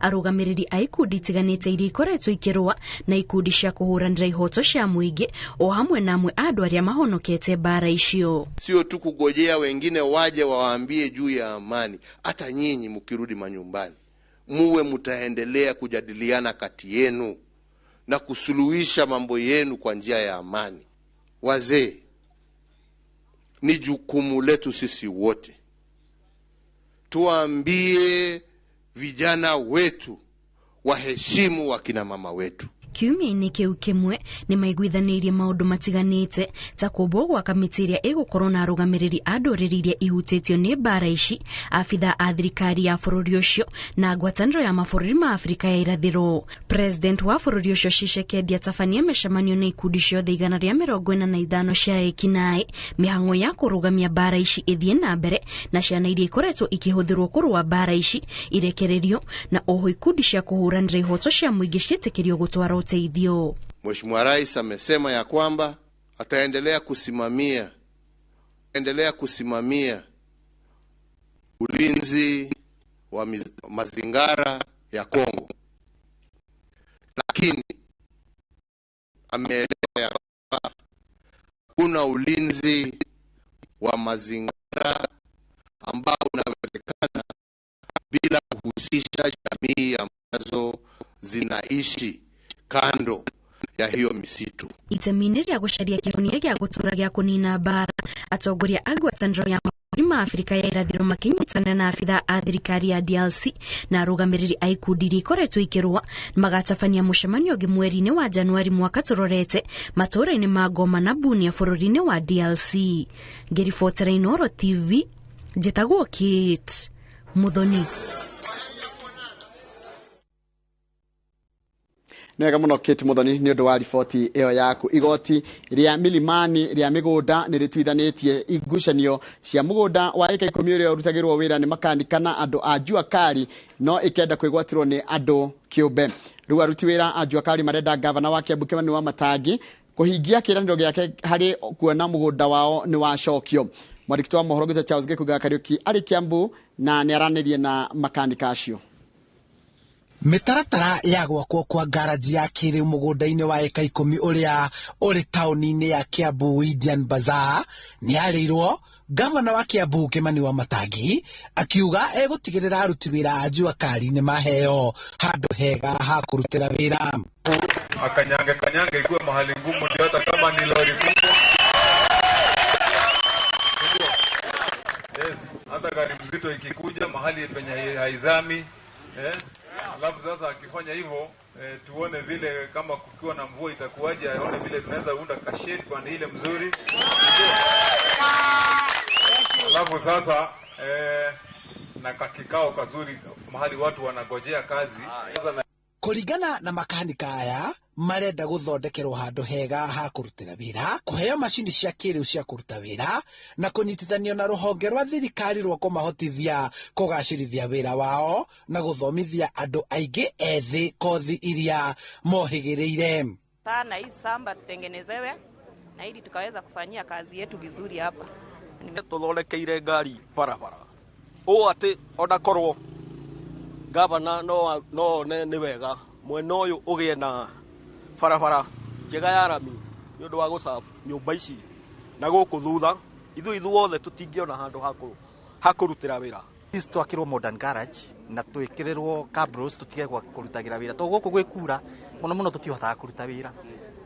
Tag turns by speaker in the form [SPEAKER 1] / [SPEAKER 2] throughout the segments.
[SPEAKER 1] Arũgamĩrĩri a ikundi itiganĩte iria ikoretwo ikĩrũa na ikundi cia kũhũranĩra ihoto cia mũingĩ o hamwe na amwe a andũ arĩa mahonokete mbara icio.
[SPEAKER 2] Sio tu kugojea wengine waje wawaambie juu ya amani. Hata nyinyi mkirudi manyumbani, muwe mtaendelea kujadiliana kati yenu na kusuluhisha mambo yenu kwa njia ya amani. Wazee, ni jukumu letu sisi wote tuambie vijana wetu waheshimu wakina mama wetu.
[SPEAKER 1] Kiumia-inĩ kĩu kĩmwe nĩ maiguithanĩirie maũndũ matiganĩte ta kũmbwo gwa kamĩtĩ ĩrĩa ĩgũkorwo na arũgamĩrĩri a ndũrĩrĩ iria ihutĩtio nĩ mbara ici, abitha a thirikari ya bũrũri ũcio na ngwatanĩro ya mabũrũri ma Afrika ya irathĩro. President wa bũrũri ũcio Tshisekedi atabania mĩcemanio na ikundi ciothe 145 cia ekinaĩ, mĩhang'o ya kũrũgamia mbara ici ĩthiĩ na mbere na ciana iria ikoretwo ikĩhũthĩrwo kũrũa mbara ici irekererio, na oho ikundi cia kũhũranĩra ihoto cia mũingĩ ciĩtĩkĩrio gũtwara uteithio.
[SPEAKER 2] Mheshimiwa Rais amesema ya kwamba ataendelea kusimamia ulinzi wa mazingara ya Kongo, lakini ameeleza ya kwamba kuna ulinzi wa mazingara ambao unawezekana bila kuhusisha jamii ambazo zinaishi kando ya hiyo misitu.
[SPEAKER 1] Itemi-inĩ rĩa gũcaria kĩhonia gĩa gũtũra gĩa kũnina mbara, atongoria a ngwatanĩro ya mabũrũri ma Afrika ya irathĩro makĩnyitanĩra na abitha a thirikari ya DRC na arũgamĩrĩri a ikundi iria ikoretwo ikĩrũa magatabania mũcemanio ũngĩ mweri-inĩ wa Januari mwaka tũrorete matũũra-inĩ ma Goma na Bunia bũrũri-inĩ wa DRC. Ngĩribotera Inooro TV, njĩtagwo Kate Muthoni.
[SPEAKER 3] Nĩ wega mũno Kate Muthoni nĩ ũndũ wa riboti ĩyo yaku. Igoti rĩa Milimani rĩa mĩgũnda nĩ rĩtuithanĩtie igucanio cia mũgũnda wa ĩka 10 ũrĩa ũrutagĩrwo wĩra nĩ makanika na andũ a Jua Kali no ĩkenda kwĩgwatĩrwo nĩ andũ kĩũmbe. Rĩu aruti wĩra a Jua Kali marenda gavana wa Kiambu Kimani Wamatangi kũhingia kĩĩranĩro gĩake harĩ kuona mũgũnda wao nĩ wacokio. Mwandĩki wa mohoro Gĩtũ Charles Gĩkũnga Kariũki arĩ Kiambu na nĩ aranĩrie na makanika acio.
[SPEAKER 4] Mĩtaratara ya gwakwo kwa garaji ya kĩrĩu mũgũnda-inĩ wa ĩka 10 ũrĩa ũrĩ taũni-inĩ ya Kiambu Indian Bazaar nĩ yarĩirwo. Gavana wa Kiambu Kimani Wamatangi akiuga egũtigĩrĩra aruti wĩra a Jua Kali nĩ maheo handũ hega ha kũrutĩra wĩra.
[SPEAKER 5] Akanyange kanyange ikuwe mahali ngumu, ndio hata kama ni lori kubwa. Yes, hata gari mzito ikikuja mahali penye haizami. Alafu sasa akifanya hivyo, tuone vile kama kukiwa na mvua itakuwaje, aone vile tunaweza unda kashedi kwa ile mzuri. Alafu sasa na kakikao kazuri mahali watu wanagojea kazi.
[SPEAKER 4] Kũringana na makanika aya marenda gũthondekerwo handũ hega ha kũrutĩra wĩra, kũheo macini cia kĩrĩu cia kũruta wĩra na kũnyitithanio na rũhonge rwa thirikari rwa kũmahotithia kũgacĩrithia wĩra wao na gũthomithia andũ aingĩ ethĩ kothi iria mohĩgĩrĩire.
[SPEAKER 6] Sana hii samba tutengenezewe na ili tukaweza kufanyia kazi yetu vizuri hapa.
[SPEAKER 7] Tũthondekeire ngari barabara ũũ atĩ ona korwo gavana no one nĩ wega mwena ũyũ ũgĩe na barabara njega ya rami nĩ ũndũ wa gũcabu nyũmba ici na gũkũ thutha ithuĩ ithuothe tũtingĩona handũ ha kũrutĩra wĩra.
[SPEAKER 8] Ici twakĩrwo modern garage na twĩkĩrĩrwo cabros tũtige gwa kũrutagĩra wĩra tondũ gũkũ gwĩ kura mũno mũno tũtihotaga kũruta wĩra.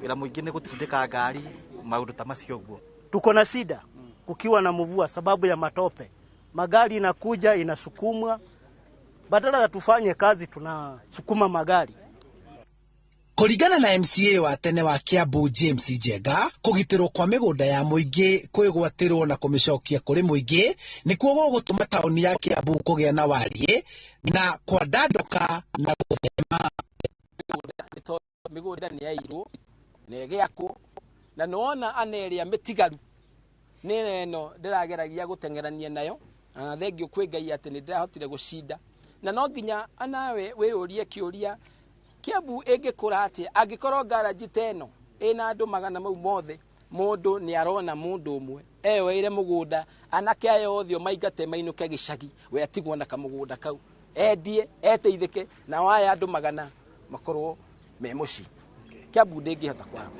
[SPEAKER 8] Wĩra mũingĩ nĩ gũtindĩka ngari maũndũ ta macio ũguo.
[SPEAKER 9] Tuko na shida kukiwa na mvua sababu ya matope, magari inakuja inasukumwa, badala ya tufanye kazi tunasukuma magari.
[SPEAKER 4] Kũringana na MCA wa tene wa Kiambu James Njenga, kũgitĩrwo kwa mĩgũnda ya mũingĩ kwĩgwatĩrwo na kũmĩcokia kũrĩ mũingĩ nĩkuo gũgũtũma taũni ya Kiambu kũgĩa na wariĩ na kwandandũka na gũthema.
[SPEAKER 10] Mĩgũnda nĩ yairwo na ĩgĩakwo na nĩwona ana ĩrĩa mĩtigaru nĩ ĩno ndĩrageragia gũteng'erania nayo na thengio kwĩ Ngai atĩ nĩ ndĩrahotire gũcinda na no nginya anawe wĩyũrie kĩũria Kiambu ĩngĩkũra atĩa angĩkorwo garaji ta ĩno ĩna andũ magana mau mothe mũndũ nĩ arona mũndũ ũmwe eyoeire mũgũnda anake aya othe maingate mainũke gĩcagi we atigwo na kamũgũnda kau. Endie eteithĩke na waya andũ magana makorwo me mũciĩ. Kiambu ndĩngĩhota kwarama.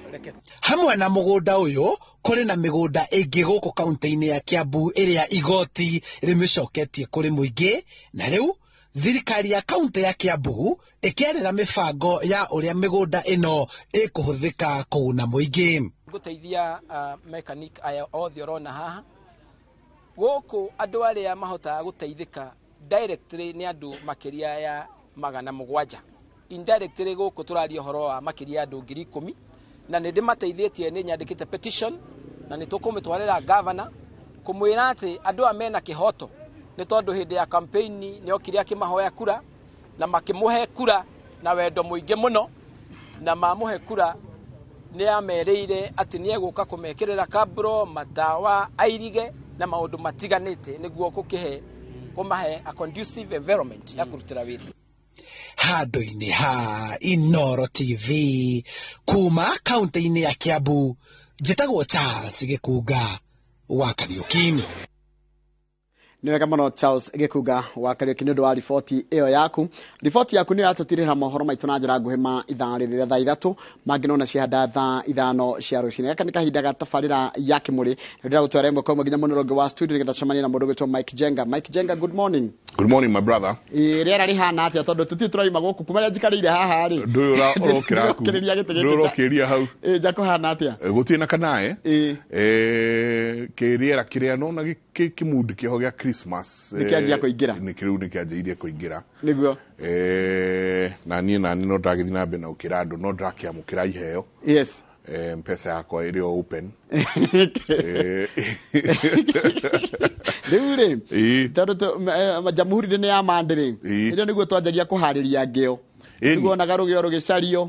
[SPEAKER 4] Hamwe na mũgũnda ũyũ kũrĩ na mĩgũnda ĩngĩ gũkũ kaunti-inĩ ya Kiambu ĩrĩa igoti rĩmĩcoketie kũrĩ mũingĩ, na rĩu thirikari ya kaunti ya Kiambu ĩkĩarĩra mĩbango ya ũrĩa mĩgũnda ĩno ĩkũhũthĩka kũguna mũingĩ.
[SPEAKER 10] Ngũteithia mechanic aya othe ũrona haha gũkũ, andũ arĩa mahotaga gũteithĩka directly nĩ andũ makĩria ya 700, indirectly gũkũ tũraria ũhoro wa makĩria ya andũ 10,000, na nĩ ndĩmateithĩtie, nĩ nyandĩkĩte petition na nĩ tũkũmĩtwarĩra governor kũmwĩra atĩ andũ aya mena kĩhoto, nĩ tondũ hĩndĩ ya campaign nĩ okire akĩmahoya kura na makĩmũhe kura na wendo mũingĩ mũno, na mamũhe kura nĩ amerĩire atĩ nĩ egũka kũmekĩrĩra kabro matawa airige na maũndũ matiganĩte nĩguo gũkĩhe kũmahe a conducive environment ya kũrutĩra wĩra.
[SPEAKER 4] Handũ-inĩ ha Inoro TV kuma kaunti-inĩ ya Kiambu, njĩtagwo Charles Gĩkunga wa Kariũki.
[SPEAKER 3] Nĩ wega mũno Charles Gĩkunga wa Kariũki nĩ ũndũ wa riboti ĩyo yaku. Riboti yaku nĩyo yatũtirĩra mohoro maitũ na njĩra nguhĩ ma ithaa rĩrĩ rĩa thaa 3, mangĩ nona ciahanda thaa 5 cia rũcinĩ. Gaka nĩ kahinda ga tabarĩra ya Kĩmũrĩ na ndĩragũtwara ĩmwe kwa ĩmwe nginya mũnoro ũngĩ wa studio nĩgetha tũcemanie na mũndũ ũgwĩtwo Mike Jenga. Mike Jenga, good morning.
[SPEAKER 11] Good morning, my brother.
[SPEAKER 3] Ĩ rĩera rĩhana atĩa? Tondũ tũtirĩ tũraima gũkũ kuma rĩrĩa njikarĩire haha rĩ.
[SPEAKER 11] Ndũyũ ũrokĩra ku.
[SPEAKER 3] Ndĩrokĩrĩria gĩtĩ gĩkĩ.
[SPEAKER 11] Ndũyũ ũrokĩria hau.
[SPEAKER 3] Ĩ nja kũhana atĩa?
[SPEAKER 11] Gũtirĩ na kanae. Kĩrĩera kĩrĩa nona kĩmundi kĩho gĩa Christmas.
[SPEAKER 3] Nĩkĩanjia kũingĩra.
[SPEAKER 11] Nĩ kĩrĩu nĩkĩanjĩirie kũingĩra.
[SPEAKER 3] Nĩguo.
[SPEAKER 11] Na niĩ nani no ndagĩthiĩ na mbere na gũkĩra andũ, no ndĩrakĩamũkĩra iheo. Mpesa yakwa ĩrĩ o open.
[SPEAKER 3] Rĩu rĩ, tondũ jamhuri nĩ ya mande rĩ, ĩrĩa nĩguo twanjagia kũharĩria ngĩo. Nĩguo onaga rũgĩo rũgĩcario.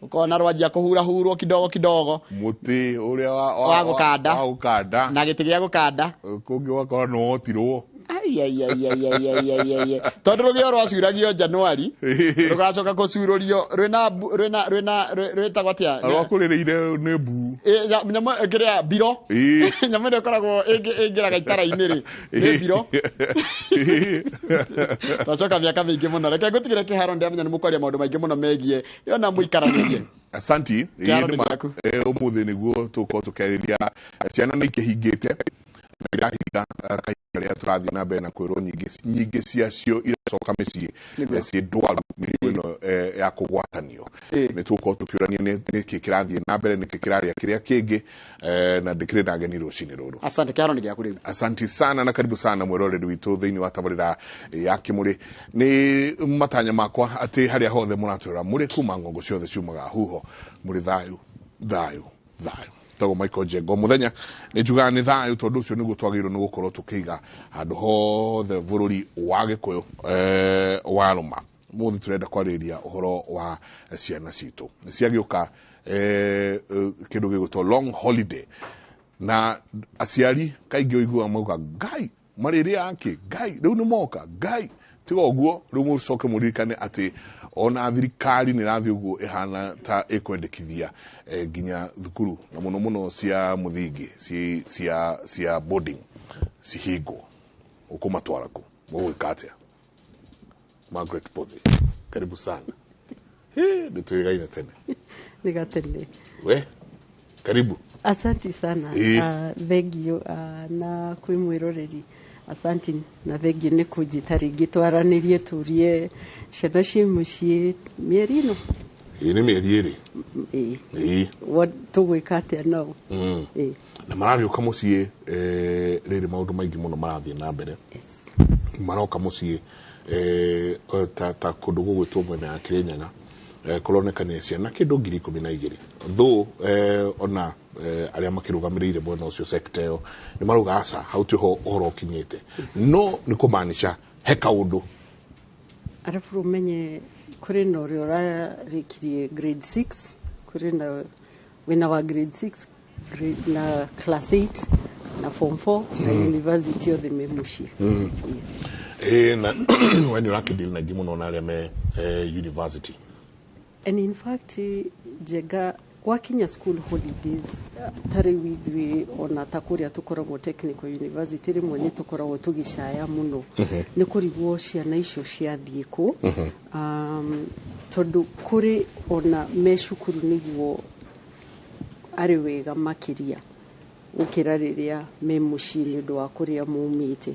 [SPEAKER 3] Ũkona rwanjia kũhurahurwo kidogo kidogo.
[SPEAKER 11] Mũtĩ ũrĩa
[SPEAKER 3] wa gũkanda.
[SPEAKER 11] Wa gũkanda.
[SPEAKER 3] Na gĩtĩ gĩa gũkanda.
[SPEAKER 11] Kũngĩ ũgakora nĩ wotirwo.
[SPEAKER 3] Ai ai ai ai ai ai ai ai ai. Tondũ rũgĩo rwacuragio Januari, rũgacoka kũcurũrio rwĩna rwĩna rwĩna rwĩtagwo atĩa?
[SPEAKER 11] Rwakũrĩrĩire nĩ mbu.
[SPEAKER 3] Nyamũ kĩrĩa mbiro. Nyamũ ĩrĩa ĩkoragwo ĩngĩraga itara-inĩ rĩ, nĩ mbiro. Twacoka mĩaka mĩingĩ mũno. Reke ngũtigĩre kĩharo, ndĩramenya nĩ mũkwaria maũndũ maingĩ mũno megiĩ yona mũikaranirie.
[SPEAKER 11] Asanti.
[SPEAKER 3] Kĩharo nĩ gĩaku.
[SPEAKER 11] Ũmũthĩ nĩguo tũgũkorwo tũkĩarĩria ciana nĩ ikĩhingĩte na irahinga kahinda karĩa tũrathiĩ na mbere na kwĩrwo nyingĩ ciacio iracoka mĩciĩ ciĩ ndwaru mĩrimũ ĩno ya kũgwatanio. Nĩ tũgũkorwo tũkĩũrania nĩkĩ kĩrathiĩ na mbere, nĩkĩ kĩrarĩa kĩrĩa kĩngĩ, na ndĩkĩrĩ na ageni rũcinĩ rũrũ.
[SPEAKER 3] Asante, kĩharo nĩ gĩaku rĩu.
[SPEAKER 11] Asanti sana na karibu sana mwĩroreri witũ thĩinĩ wa tabarĩra ya Kĩmũrĩ. Nĩ matanya makwa atĩ harĩa hothe mũratwĩra mũrĩ kuma ng'ongo ciothe ciumaga huho mũrĩ thayũ thayũ thayũ. Tagwo Michael Njengo mũthenya nĩ njugaga nĩ thayũ, tondũ ũcio nĩguo twagĩrĩirwo nĩ gũkorwo tũkĩiga handũ hothe bũrũri wa Gĩkũyũ warũma. Mũthĩ tũrenda kwarĩrĩria ũhoro wa ciana citũ ciagĩũka kĩndũ gĩgwĩtwo long holiday, na aciari kaingĩ ũiguaga mauga ngai marĩrĩ ake ngai rĩu nĩ moka ngai tiga ũguo. Rĩu mũcoke mũririkane atĩ ona thirikari nĩ ĩrathiĩ ũguo ĩhana ta ĩkwendekithia nginya thukuru na mũno mũno cia mũthingi cia boarding cihingwo. Ũkũmatwara kũ? Mũgwĩka atĩa? Margaret Bothy, karibu sana. Nĩ twĩgaine tene.
[SPEAKER 12] Nĩ gatene.
[SPEAKER 11] We, karibu.
[SPEAKER 12] Asanti sana. Thengio na kwĩ mwĩroreri. Asanti na thengio nĩ kũnjĩta rĩngĩ twaranĩrie tũrie ciana ciĩ mũciĩ mĩeri ĩno.
[SPEAKER 11] Ĩ nĩ mĩeri 2.
[SPEAKER 12] Ĩ. Tũgwĩka atĩa nao?
[SPEAKER 11] Na maragĩũka mũciĩ rĩrĩ maũndũ maingĩ mũno marathiĩ na mbere. Maroka mũciĩ ta kũndũ gũgwĩtwo mwena ya Kĩrĩnyaga kũroneka nĩ ciana kĩndũ 12,000 though ona arĩa makĩrũgamĩrĩire mwena ũcio sekta ĩyo nĩ marauga aca hau tiho ũhoro ũkinyĩte, no nĩ kũmaanisha he kaũndũ.
[SPEAKER 12] Arabu ũmenye kũrĩ na ũrĩa ũrarĩkirie grade 6, kũrĩ na wĩna wa grade 6 na class 8 na form 4 na university othe me mũciĩ.
[SPEAKER 11] Na we nĩ ũrakĩdeal na aingĩ mũno na arĩa me university.
[SPEAKER 12] And in fact, Njenga Gwakinya school holidays, ta rĩu ithuĩ ona ta kũrĩa tũkoragwo Technical University, rĩmwe nĩ tũkoragwo tũgĩcaya mũno nĩ kũrigwo ciana icio ciathiĩ kũ, tondũ kũrĩ ona me cukuru nĩguo arĩ wega makĩria gũkĩra rĩrĩa me mũciĩ nĩ ũndũ wa kũrĩa maumĩte.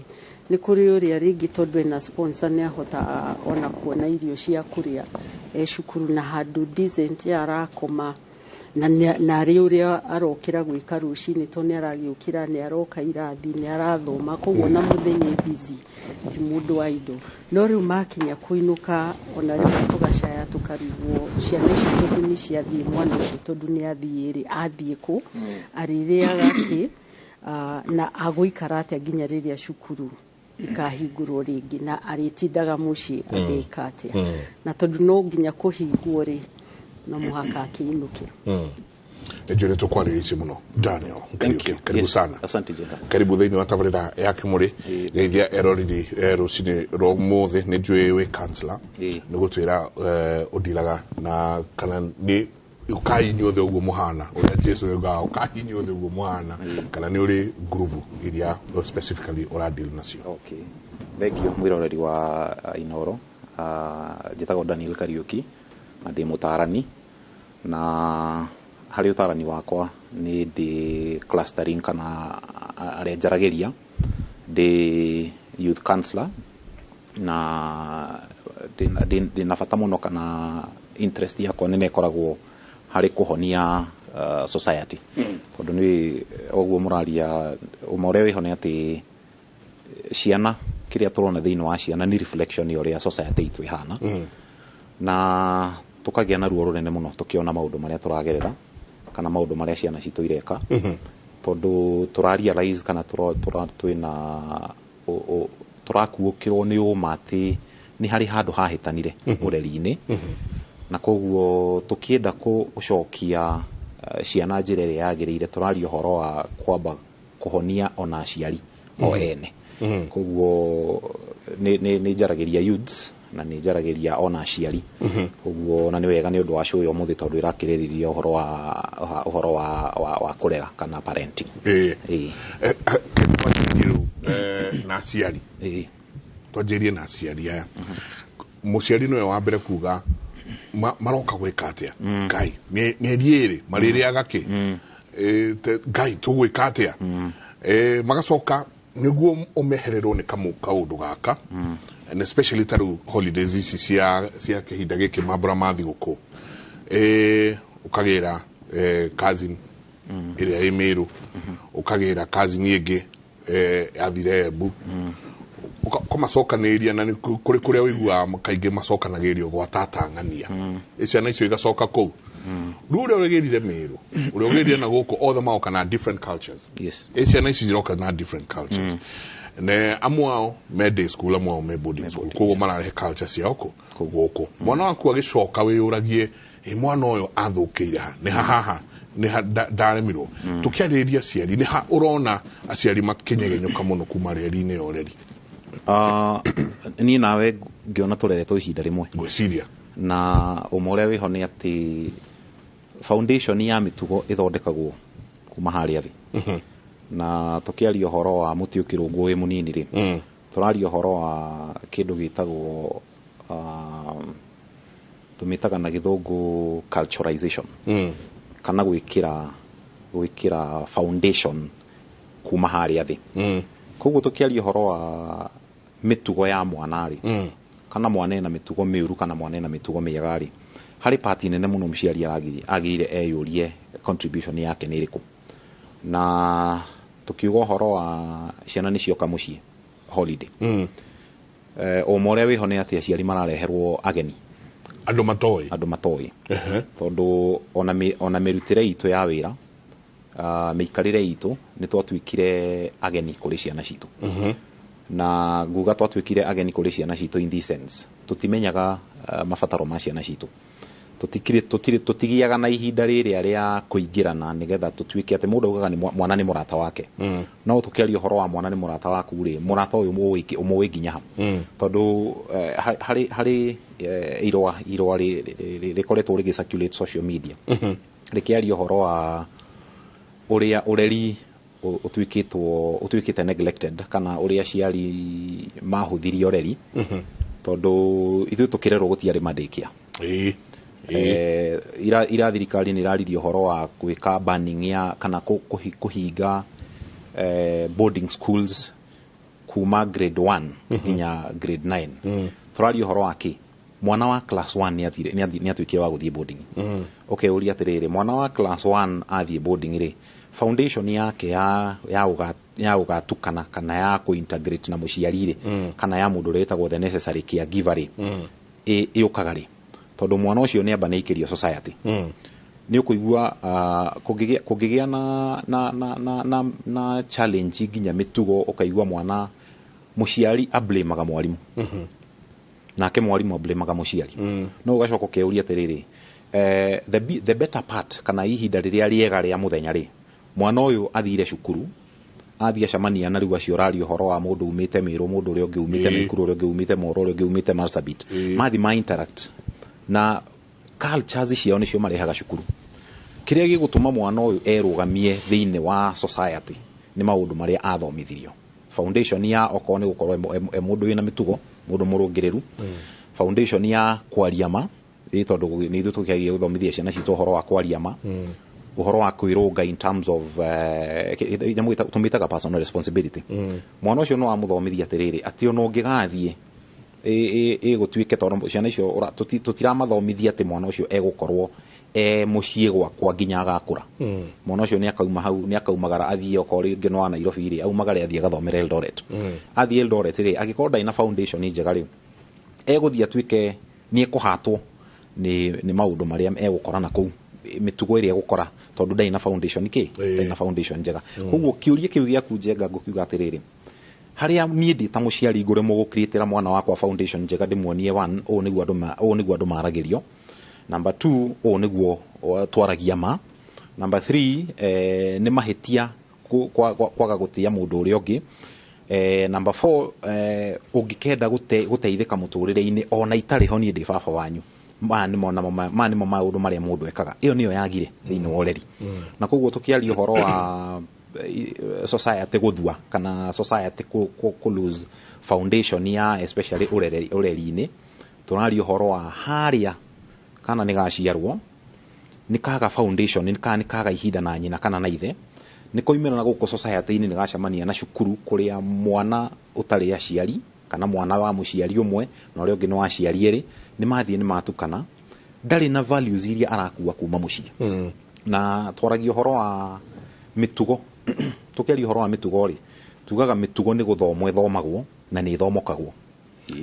[SPEAKER 12] Nĩ kũrĩ ũrĩa rĩngĩ tondũ ena sponsor nĩ ahotaga ona kuona irio cia kũrĩa e cukuru na handũ decent arakoma, na arĩ ũrĩa arokĩra gwĩka rũcinĩ, tondũ nĩ aragĩũkĩra, nĩ aroka irathi, nĩ arathoma, koguo na mũthenya e busy, ti mũndũ wa indo. No rĩu makinya kũinũka, ona rĩmwe tũgacaya tũkarigwo ciana icio tondũ nĩ ciathiĩ, mwana ũcio tondũ nĩ athiĩ rĩ, athiĩ kũ, arĩrĩaga kĩ, na agũikara atĩa nginya rĩrĩa cukuru ikahingũrwo rĩngĩ, na arĩtindaga mũciĩ agĩka atĩa, na tondũ no nginya kũhingwo rĩ, no mũhaka akĩinũke.
[SPEAKER 11] Nĩ tũkwarĩrĩtie mũno Daniel Kariuki, karibu sana.
[SPEAKER 8] Asante Jenda.
[SPEAKER 11] Karibu thĩinĩ wa tabarĩra ya Kĩmũrĩ. Geithia eroreri rũcinĩ rwa ũmũthĩ. Nĩ njũĩ wĩ counselor, nĩ gũtwĩra ũndiraga na kana nĩ ũkai inyuothe ũguo mũhana ũrĩa Jesu yugaga, ũkai inyuothe ũguo mũhana, kana nĩ ũrĩ ngurubu iria specifically ũradeal nacio.
[SPEAKER 8] Okay. Thank you mwĩroreri wa Inoro. Njĩtagwo Daniel Kariuki na ndĩ mũtaarani, na harĩ ũtaarani wakwa nĩ ndĩ clustering kana arĩa njaragĩria, ndĩ youth counselor, na ndĩ na bata mũno kana interest yakwa nene ĩkoragwo harĩ kũhonia society, tondũ nĩ ũguo mũraria ũma ũrĩa wĩho nĩ atĩ ciana, kĩrĩa tũrona thĩinĩ wa ciana nĩ reflection ya ũrĩa society itũ ĩhana, na tũkagĩa na ruo rũnene mũno tũkĩona maũndũ marĩa tũragerera kana maũndũ marĩa ciana citũ ireka, tondũ tũra realize kana twĩna tũrakuũkĩrwo nĩ ũma atĩ nĩ harĩ handũ hahĩtanire ũreri-inĩ, na koguo tũkĩenda gũcokia ciana njĩra ĩrĩa yagĩrĩire, tũraria ũhoro wa kwamba kũhonia ona aciari o ene. Koguo nĩ njaragĩria youths na nĩ njaragĩria ona aciari. Koguo na nĩ wega nĩ ũndũ wa show ya ũmũthĩ tondũ ĩrakĩrĩrĩria ũhoro wa kũrera kana parenting.
[SPEAKER 11] Na aciari twanjĩrie na aciari aya, mũciari nĩwe wa mbere kuga maroka gwĩka atĩa, Ngai mĩeri ĩrĩ marĩrĩaga kĩ, Ngai tũgwĩka atĩa, magacoka nĩguo ũmehererwo nĩ kaũndũ gaka, and especially ta rĩu holidays ici cia kĩhinda gĩkĩ mambũra ma thigũkũ, ũkagĩra cousin ĩrĩa ĩ Mĩrũ, ũkagĩra cousin ĩngĩ athire Embu, ũkamacokanĩrĩria, na kũrĩ kũrĩa ũiguaga kaingĩ macokanagĩrĩrio gwa tata ng'ania, ciana icio igacoka kũu. Rĩu ũrĩa ũgĩrire Mĩrũ, ũrĩa ũgĩrire na gũkũ, othe magoka na different cultures. Ciana ici ciroka na different cultures, ne amwe ao me day school, amwe ao me boarding school, koguo mararehe culture ciao gũkũ. Mwana waku agĩcoka wĩyũragie, mwana ũyũ athũkĩire ha, nĩ ha haha, nĩ ha ndaremirwo. Tũkĩarĩrĩria aciari, nĩ ha ũrona aciari makĩnyegenyũka mũno kuma reri-inĩ ya ũreri?
[SPEAKER 8] Niĩ nawe ngĩona tũreretwo ihinda rĩmwe,
[SPEAKER 11] ngwĩciria,
[SPEAKER 8] na ũma ũrĩa wĩho nĩ atĩ foundation ya mĩtugo ĩthondekagwo kuma harĩa thĩ. Na tũkĩaria ũhoro wa mũtĩ ũkĩrũngwo wĩ mũnini rĩ, tũraria ũhoro wa kĩndũ gĩtagwo tũmĩtaga na gĩthũngũ culturalization, kana gwĩkĩra foundation kuma harĩa thĩ. Koguo tũkĩaria ũhoro wa mĩtugo ya mwana rĩ, kana mwana ena mĩtugo mĩũru kana mwana ena mĩtugo mĩega rĩ, harĩ part nene mũno mũciari agĩrĩire eyũrie contribution yake nĩ ĩrĩkũ. Na tukiuga ũhoro wa ciana nĩ cioka mũciĩ holiday, ũma ũrĩa wĩho nĩ atĩ aciari marareherwo ageni,
[SPEAKER 11] andũ matoĩ,
[SPEAKER 8] tondũ ona mĩrutĩre itũ ya wĩra, mĩikarĩre itũ, nĩ twatuĩkire ageni kũrĩ ciana citũ. Na nguga twatuĩkire ageni kũrĩ ciana citũ in this sense, tũtimenyaga mabataro ma ciana citũ, tũtigiaga na ihinda rĩrĩa rĩa kũingĩrana nĩgetha tũtuĩke atĩ mũndũ augaga mwana nĩ mũrata wake. No tũkĩaria ũhoro wa mwana nĩ mũrata waku rĩ, mũrata ũyũ ũmũĩ nginya ha, tondũ harĩ irũa rĩkoretwo rĩgĩ circulate social media. Rĩkĩaria ũhoro wa ũrĩa ũreri ũtuĩkĩte neglected, kana ũrĩa aciari mahũthirie ũreri, tondũ ithuĩ tũkĩrerwo gũtiarĩ mandĩkia. Ira thirikari nĩ ĩraririe ũhoro wa gwĩka banning ya kana kũhinga boarding schools kuma grade 1 nginya grade 9. Tũraria ũhoro wa kĩ? Mwana wa class 1 nĩ atuĩkire wa gũthiĩ boarding. Okay, ũria atĩrĩrĩ, mwana wa class 1 athiĩ boarding rĩ, foundation yake ya ũgatukana kana ya kũ-integrate na mũciari rĩ, kana ya mũndũ ũrĩa wĩtagwo the necessary caregiver rĩ, ĩũkaga rĩ? Tondũ mwana ũcio nĩ amba nĩ aikĩrio society, nĩ ũkũigua kũngĩgĩa na challenge nginya mĩtugo, ũkaigua mwana mũciari ablamaga mwarimũ, nake mwarimũ ablamaga mũciari. No ũgacoka ũkeuria atĩrĩrĩ, the better part kana ihinda rĩrĩa rĩega rĩa mũthenya rĩ, mwana ũyũ athire cukuru, athiĩ acemania na rĩu acio ũraria ũhoro wa mũndũ umĩte Mĩrũ, mũndũ ũrĩa ũngĩ umĩte Naikuru, ũrĩa ũngĩ umĩte Moro, ũrĩa ũngĩ umĩte Marsabit, mathi ma interact na cultures ciao nĩcio marehaga cukuru. Kĩrĩa gĩgũtũma mwana ũyũ erũgamie thĩinĩ wa society nĩ maũndũ marĩa athomithirio, foundation ya okorwo nĩ gũkorwo e mũndũ wĩna mĩtugo, mũndũ mũrũngĩrĩru, foundation ya kwaria ma, ĩ tondũ nĩ ithuĩ tũkĩagia gũthomithia ciana citũ ũhoro wa kwaria ma, ũhoro wa kwĩrũnga in terms of nyamũ tũmĩtaga personal responsibility. Mwana ũcio no amũthomithia atĩrĩrĩ, atĩ ona ũngĩgathiĩ ĩgũtuĩke, tondũ ciana icio tũtiramathomithia atĩ mwana ũcio egũkorwo e mũciĩ gwakwa nginya agakũra. Mwana ũcio nĩ akauma hau, nĩ akaumagara athiĩ, okorwo rĩngĩ no wa Nairobi rĩ, aumagare athiĩ agathomere Eldoret. Athiĩ Eldoret rĩ, angĩkorwo ndarĩ na foundation njega rĩ, egũthiĩ atuĩke nĩ ekũhatwo nĩ maũndũ marĩa egũkora na kũu, mĩtugo ĩrĩa egũkora, tondũ ndarĩ na foundation kĩ, ndarĩ na foundation njega. Koguo kĩũria kĩu gĩaku, Njenga, ngũkiuga atĩrĩrĩ, harĩa niĩ ndĩ ta mũciari ngũremwo gũcreatĩra mwana wakwa foundation njega, ndĩmuonie one, ũũ nĩguo andũ maragĩrio; number two, ũũ nĩguo twaragia ma; number three, nĩ mahĩtia kwaga gũtĩa mũndũ ũrĩa ũngĩ; number four, ũngĩkenda gũteithĩka mũtũrĩre-inĩ ona itarĩ ho, niĩ ndĩ baba wanyu. Maya nĩmo maũndũ marĩa mũndũ ekaga. Ĩyo nĩyo yagire thĩinĩ wa ũreri. Na koguo tũkĩaria ũhoro wa society gũthua kana society kũ lose foundation ya especially ũreri-inĩ, tũraria ũhoro wa harĩa kana nĩ gaciarwo, nĩ kaga foundation, nĩ kaga ihinda na nyina kana na ithe, nĩ koimĩra na gũkũ society-inĩ, nĩ gacemania na cukuru kũrĩa mwana ũtarĩ aciari kana mwana wa mũciari ũmwe na ũrĩa ũngĩ nĩ wa aciari erĩ, nĩ mathiĩ nĩ matukana, ndarĩ na values iria arakua kuma mũciĩ. Na twaragia ũhoro wa mĩtugo. Tũkĩaria ũhoro wa mĩtugo rĩ, tugaga mĩtugo nĩ gũthomwo ĩthomagwo na nĩ ĩthomokagwo.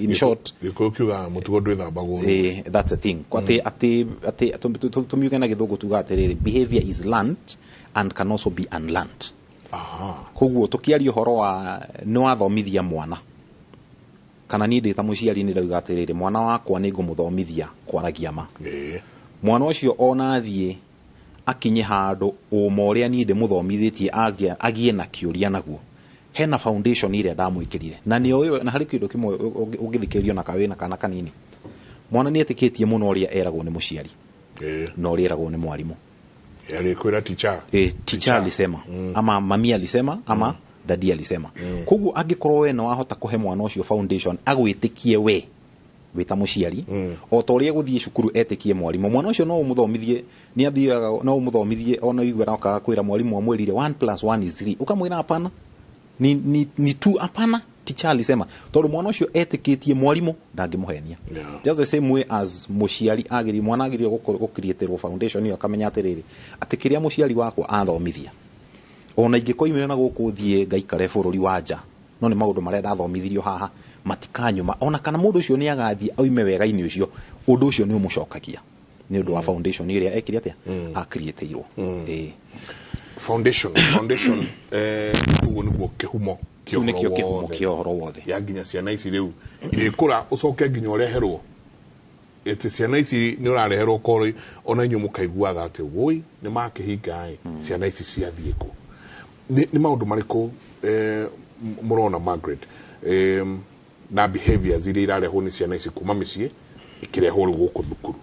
[SPEAKER 8] In short,
[SPEAKER 11] Gĩkũyũ kiugaga mũtugo ndwĩthambagwo.
[SPEAKER 8] That's a thing. Atĩ tũmiuge na Gĩthũngũ, tuga atĩrĩrĩ, behavior is learned and can also be unlearned. Koguo tũkĩaria ũhoro wa nĩ wathomithia mwana, kana niĩ ndĩ ta mũciari nĩ ndauga atĩrĩrĩ, mwana wakwa nĩ ngũmũthomithia kwaragia ma, mwana ũcio ona athiĩ akinye handũ ũma ũrĩa niĩ ndĩmũthomithĩtie agie na kĩũria naguo, hena foundation ĩrĩa ndamwĩkĩrire na nĩ ũyũ. Na harĩ kĩndũ kĩmwe ũngĩthikĩrĩrio na kawĩna kana kanini, mwana nĩ etĩkĩtie mũno ũrĩa eragwo nĩ mũciari na ũrĩa eragwo nĩ mwarimũ.
[SPEAKER 11] Alikwĩra teacher.
[SPEAKER 8] Teacher alisema ama mami alisema ama dadi alisema. Koguo angĩkorwo we nĩ wahota kũhe mwana ũcio foundation agwĩtĩkie we wĩ ta mũciari, o ta ũrĩa gũthiĩ cukuru etĩkie mwarimũ, mwana ũcio no ũmũthomithie, nĩ athiaga, no ũmũthomithie ona igue arokaga kwĩra mwarimũ amwĩrire 1 plus 1 is 3, ũkamwĩra hapana, ni 2. Hapana, teacher alisema. Tondũ mwana ũcio etĩkĩtie mwarimũ ndangĩmũhenia. Just the same way as mũciari agĩrĩire, mwana agĩrĩire gũcreatĩrwo foundation ĩyo, akamenya atĩrĩrĩ, atĩ kĩrĩa mũciari wakwa athomithia, ona ingĩkoimĩra na gũkũ thiĩ ngaikare bũrũri wa nja, no nĩ maũndũ marĩa ndathomithirio haha matikanyuma. Ona kana mũndũ ũcio nĩ agathiĩ oime wega-inĩ ũcio, ũndũ ũcio nĩ ũmũcokagia nĩ ũndũ wa foundation ĩrĩa ekire atĩa, acreatĩirwo. Ĩĩ.
[SPEAKER 11] Foundation, koguo nĩguo kĩhumo kĩa
[SPEAKER 8] Kĩu nĩkĩo
[SPEAKER 11] ũhoro
[SPEAKER 8] kĩhumo
[SPEAKER 11] wothe.
[SPEAKER 8] Kĩa ũhoro wothe.
[SPEAKER 11] Ya nginya ciana ici rĩu irĩkũra, ũcoke nginya ũreherwo ĩtĩ ciana ici nĩ ũrareherwo korwo ona inyuĩ mũkaiguaga atĩ woi nĩ makĩhinga ĩ, ciana ici ciathiĩ kũ? Nĩ maũndũ marĩkũ mũrona, Margaret, na behaviors iria irarehwo nĩ ciana ici kuma mĩciĩ ikĩrehwo rĩu gũkũ thukuru,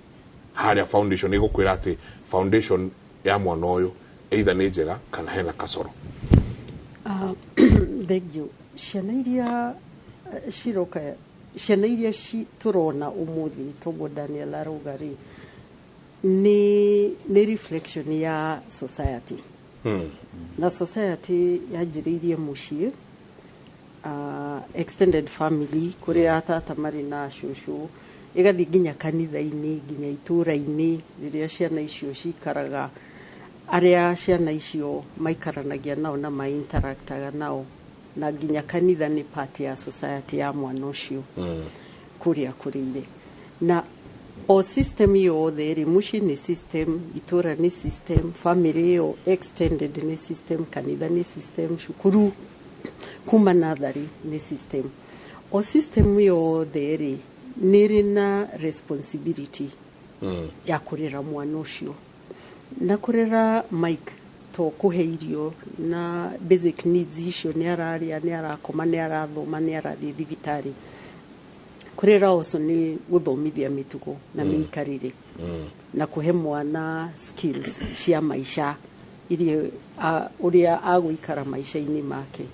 [SPEAKER 11] harĩa foundation ĩgũkwĩra atĩ foundation Ya mwana ũyũ either nĩ njega kana hena kasoro.
[SPEAKER 12] Thank you. Ciana iria ciroka, ciana iria tũrona ũmũthĩ, toguo Daniel arauga rĩ, nĩ reflection ya society. Na society yanjĩrĩirie mũciĩ, extended family, kũrĩa tata marĩ na cũcũ, ĩgathiĩ nginya kanitha-inĩ, nginya itũũra-inĩ rĩrĩa ciana icio cikaraga, arĩa ciana icio maikaranagia nao na mainteractaga nao, na nginya kanitha nĩ part ya society ya mwana ũcio kũrĩa kũrĩire. Na o system yothe rĩ, mũciĩ nĩ system, itũũra nĩ system, family ĩyo extended nĩ system, kanitha nĩ system, cukuru kuma natharĩ nĩ system. O system yothe rĩ, nĩ ĩrĩ na responsibility ya kũrera mwana ũcio. Na kũrera, Mike, to kũhe irio na basic needs icio, nĩ ararĩa, nĩ arakoma, nĩ arathoma, nĩ arathiĩ thibitarĩ. Kũrera also nĩ gũthomithia mĩtugo na mĩikarĩre na kũhe mwana skills cia maica iria ũrĩa agũikara maica-inĩ make.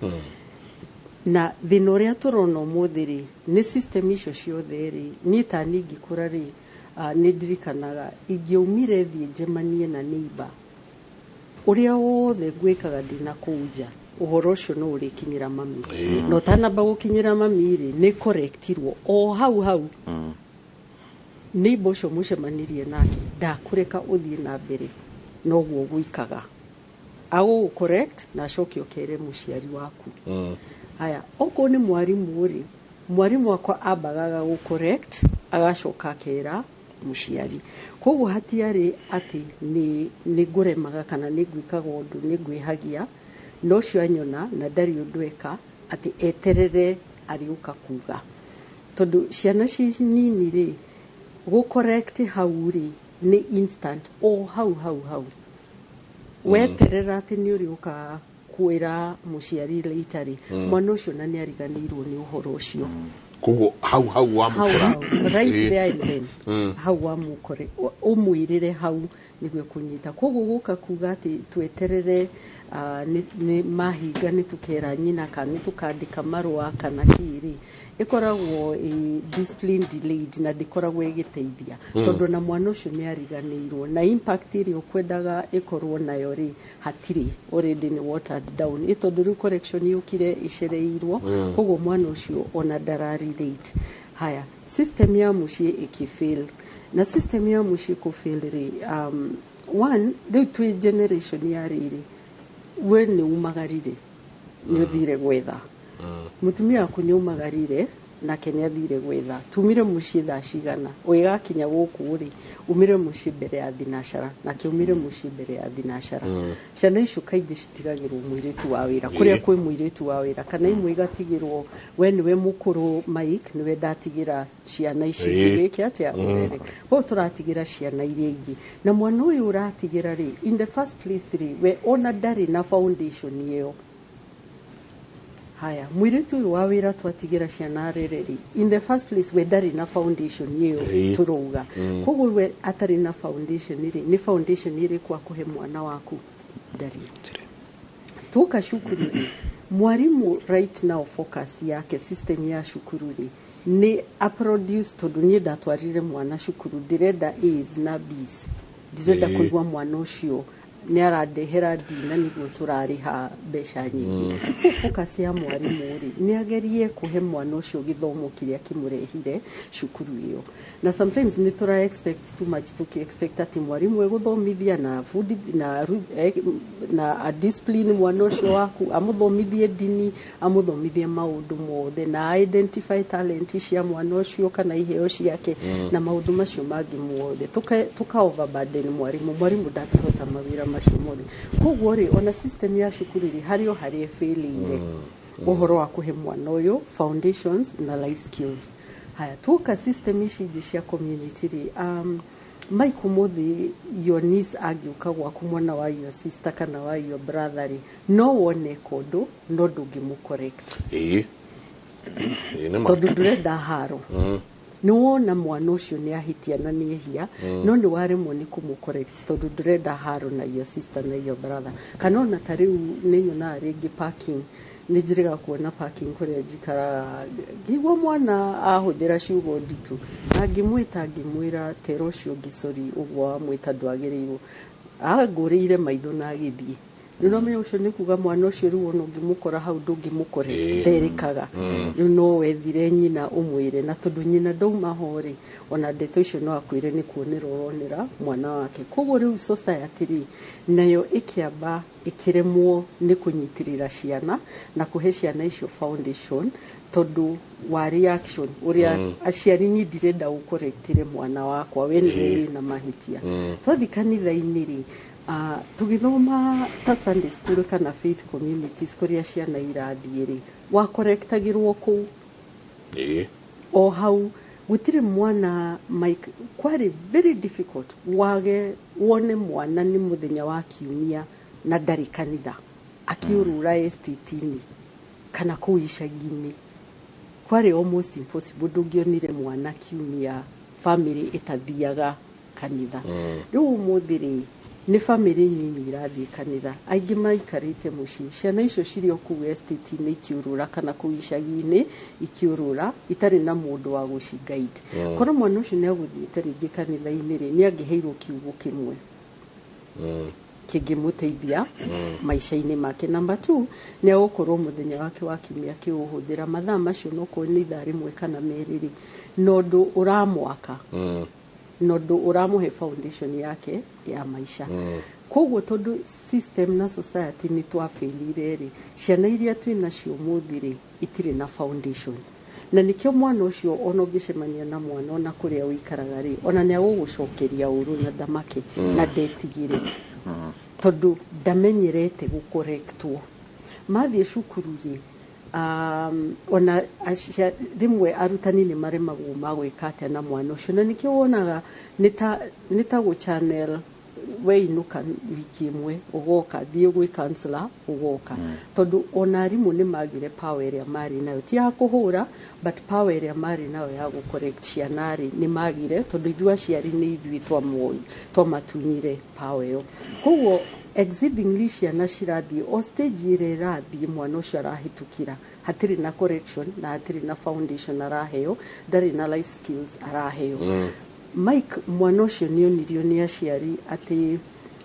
[SPEAKER 12] Na thĩna ũrĩa tũrona ũmũthĩ rĩ, nĩ system icio ciothe rĩ, niĩ ta niĩ ngĩkũra rĩ, nĩ ndirikanaga ingĩaumire thiĩ njemanie na neighbor, ũrĩa wothe ngwĩkaga ndĩna kũu nja, ũhoro ũcio no ũrĩkinyĩra mami. Na ũtanamba gũkinyĩra mami rĩ, nĩ correctirwo o hau hau. Neighbor ũcio mũcemanirie nake ndakũreka ũthiĩ na mbere noguo gwĩkaga, agũgũ correct na acoke ũkere mũciari waku. Haya, okorwo nĩ mwarimũ rĩ, mwarimũ akwa ambaga agagũ correct, agacoka akera mũciari. Koguo hatiarĩ atĩ nĩ ngũremaga kana nĩ ngwĩkaga ũndũ, nĩ ngwĩhagia, no ũcio anyona na ndarĩ ũndũ eka, atĩ eterere arĩũka kuga. Tondũ ciana ci nini rĩ, gũ correct hau rĩ, nĩ instant, o hau hau hau. Weterera atĩ nĩ ũrĩũka kwĩra mũciari later rĩ, mwana ũcio na nĩ ariganĩirwo nĩ ũhoro ũcio.
[SPEAKER 11] Koguo hau hau
[SPEAKER 12] hau
[SPEAKER 11] wamũkora.
[SPEAKER 12] Hau right there and then, hau wamũkore, ũmwĩrĩre hau nĩguo kũnyita. Koguo gũka kuga atĩ tweterere, nĩ mahinga nĩ tũkera nyina kana nĩ tũkandĩka marũa kana kĩrĩ, ĩkoragwo ĩ discipline delayed na ndĩkoragwo ĩgĩteithia, tondũ na mwana ũcio nĩ ariganĩirwo na impact ĩrĩa ũkwendaga ĩkorwo nayo rĩ, hatirĩ, already nĩ watered down, ĩ tondũ rĩu correction yũkire ĩcereirwo. Koguo mwana ũcio ona ndara relate. Haya, system ya mũciĩ ĩkĩfail, na system ya mũciĩ kũfail rĩ, one, rĩu twĩ generation ya rĩrĩ, we nĩ umagarire, nĩ ũthire gwetha, mũtumia waku nĩ umagarire nake nĩ athire gwetha, tumire mũciĩ thaa cigana, ũgĩgakinya gũkũ rĩ, umire mũciĩ mbere ya thinacara, nake umire mũciĩ mbere ya thinacara. Ciana icio kaingĩ citigagĩrwo mũirĩtu wa wĩra kũrĩa kwĩ mũirĩtu wa wĩra, kana imwe igatigĩrwo we nĩwe mũkũrũ, Mike, nĩwe ndatigĩra ciana ici. Wĩke atĩa ũrere? Koguo tũratigĩra ciana iria ingĩ, na mwana ũyũ ũratigĩra rĩ, in the first place rĩ, we ona ndarĩ na foundation ĩyo. Haya, mũirĩtu ũyũ wa wĩra twatigĩra ciana arere rĩ, in the first place we ndarĩ na foundation ĩyo tũrauga. Koguo we atarĩ na foundation rĩ, nĩ foundation ĩrĩkũ akũhe mwana waku? Ndarĩ. Tuoka cukuru rĩ, mwarimũ right now focus yake, system ya cukuru rĩ, nĩ aproduce, tondũ niĩ ndatwarire mwana cukuru ndĩrenda A's na B's, ndirenda kũigua mwana ũcio nĩ arandehera D na nĩguo tũrarĩha mbeca nyingĩ. Koguo focus ya mwarimũ rĩ, nĩ agerie kũhe mwana ũcio gĩthomo kĩrĩa kĩmũrehire cukuru ĩyo. Na sometimes nĩ tũra expect too much, tũkĩ expect atĩ mwarimũ egũthomithia na abundi na a discipline mwana ũcio waku, amũthomithie ndini, amũthomithie maũndũ mothe na identify talent cia mwana ũcio kana iheo ciake na maũndũ macio mangĩ mothe. Tuka overburden mwarimũ. Mwarimũ ndangĩhota mawĩra macio mothe. Koguo rĩ, ona system ya cukuru rĩ, harĩ o harĩa ĩbĩrĩire ũhoro wa kũhe mwana ũyũ foundations na life skills. Haya, tuoka system ici ingĩ cia community rĩ, Mike, ũmũthĩ your niece angĩũka gwaku, mwana wa your sister kana wa your brother rĩ, no wone kũndũ no ndũngĩmũ correct.
[SPEAKER 11] Ĩĩ, nĩ ma.
[SPEAKER 12] Tondũ ndũrenda haro. Nĩ wona mwana ũcio nĩ ahĩtia na nĩ ehia, no nĩ waremwo nĩ kũmũ correct tondũ ndũrenda haro na your sister na your brother. Kana ona ta rĩu nĩ nyonaga rĩngĩ parking, nĩ njĩrĩga kuona parking kũrĩa njikaraga, ngĩigua mwana ahũthĩra ciugo nditũ, na ngĩmwĩta ngĩmwĩra, "Tera ũcio ũngĩ sorry, ũguo wamwĩta ndwagĩrĩirwo." Angũrĩire maitho na agĩthiĩ. Rĩu nomenya ũcio nĩ kuga mwana ũcio rĩu ona ũngĩmũkora hau ndũngĩmũcorrect. Nderĩkaga. Rĩu no wethire nyina ũmwĩre, na tondũ nyina ndauma ho rĩ, ona ndeto icio no akwĩre nĩ kuonera ũronera mwana wake. Koguo rĩu society rĩ, nayo ĩkĩamba ĩkĩremwo nĩ kũnyitĩrĩra ciana na kũhe ciana icio foundation, tondũ wa reaction ũrĩa aciari, niĩ ndirenda ũkorektire mwana wakwa, we nĩwe wĩna mahĩtia. Twathiĩ kanitha-inĩ rĩ, tũgĩthoma ta Sunday school kana faith communities kũrĩa ciana irathiĩ rĩ, wakorektagĩrwo kũu o hau. Gũtirĩ mwana, Mike, kwarĩ very difficult wage wone mwana nĩ mũthenya wa kiumia na ndarĩ kanitha, akiũrũra estate-inĩ kana kũu icagi-inĩ. Kwarĩ almost impossible, ndũngĩonire mwana kiumia family ĩtathiaga kanitha. Rĩu ũmũthĩ rĩ, nĩ family nyinyi irathiĩ kanitha, aingĩ maikarĩte mũciĩ. Ciana icio cirĩ o kũu estate-inĩ ikiũrũra kana kũu icagi-inĩ ikiũrũra itarĩ na mũndũ wa gũciguide. Korwo mwana ũcio nĩ agũthiĩte rĩngĩ kanitha-inĩ rĩ, nĩ angĩheirwo kiugo kĩmwe kĩngĩmũteithia maica-inĩ make. Number two, nĩ agũkorwo mũthenya wake wa kiumia akĩũhũthĩra mathaa macio, nokorwo nĩ ithaa rĩmwe kana merĩ rĩ, na ũndũ ũramwaka, na ũndũ ũramũhe foundation yake ya maica. Koguo tondũ system na society nĩ twabĩrire rĩ, ciana iria twĩ nacio ũmũthĩ rĩ, itirĩ na foundation, na nĩkĩo mwana ũcio ona ũngĩcemania na mwana ona kũrĩa ũikaraga rĩ, ona nĩ agũgũcokeria ũru na ndamake na ndetigĩre, tondũ ndamenyerete gũkorektwo. Mathiĩ cukuru rĩ, ona rĩmwe arutani nĩ maremagwo magwĩka atĩa na mwana ũcio, na nĩkĩo wonaga nĩ ta gũ channel, weinũka wiki ĩmwe ũgoka, thiĩ gwĩ counselor ũgoka, tondũ ona arimũ nĩ magire power ĩrĩa marĩ nayo, ti ya kũhũra, but power ĩrĩa marĩ nayo ya gũ correct ciana rĩ, nĩ magire, tondũ ithuĩ aciari nĩ ithuĩ twamatunyire power ĩyo. Koguo exceedingly ciana cirathiĩ o stage ĩrĩa ĩrathiĩ, mwana ũcio arahĩtũkĩra hatirĩ na correction na hatirĩ na foundation araheo, ndarĩ na life skills araheo. Mike, mwana ũcio nĩ onirio nĩ aciari atĩ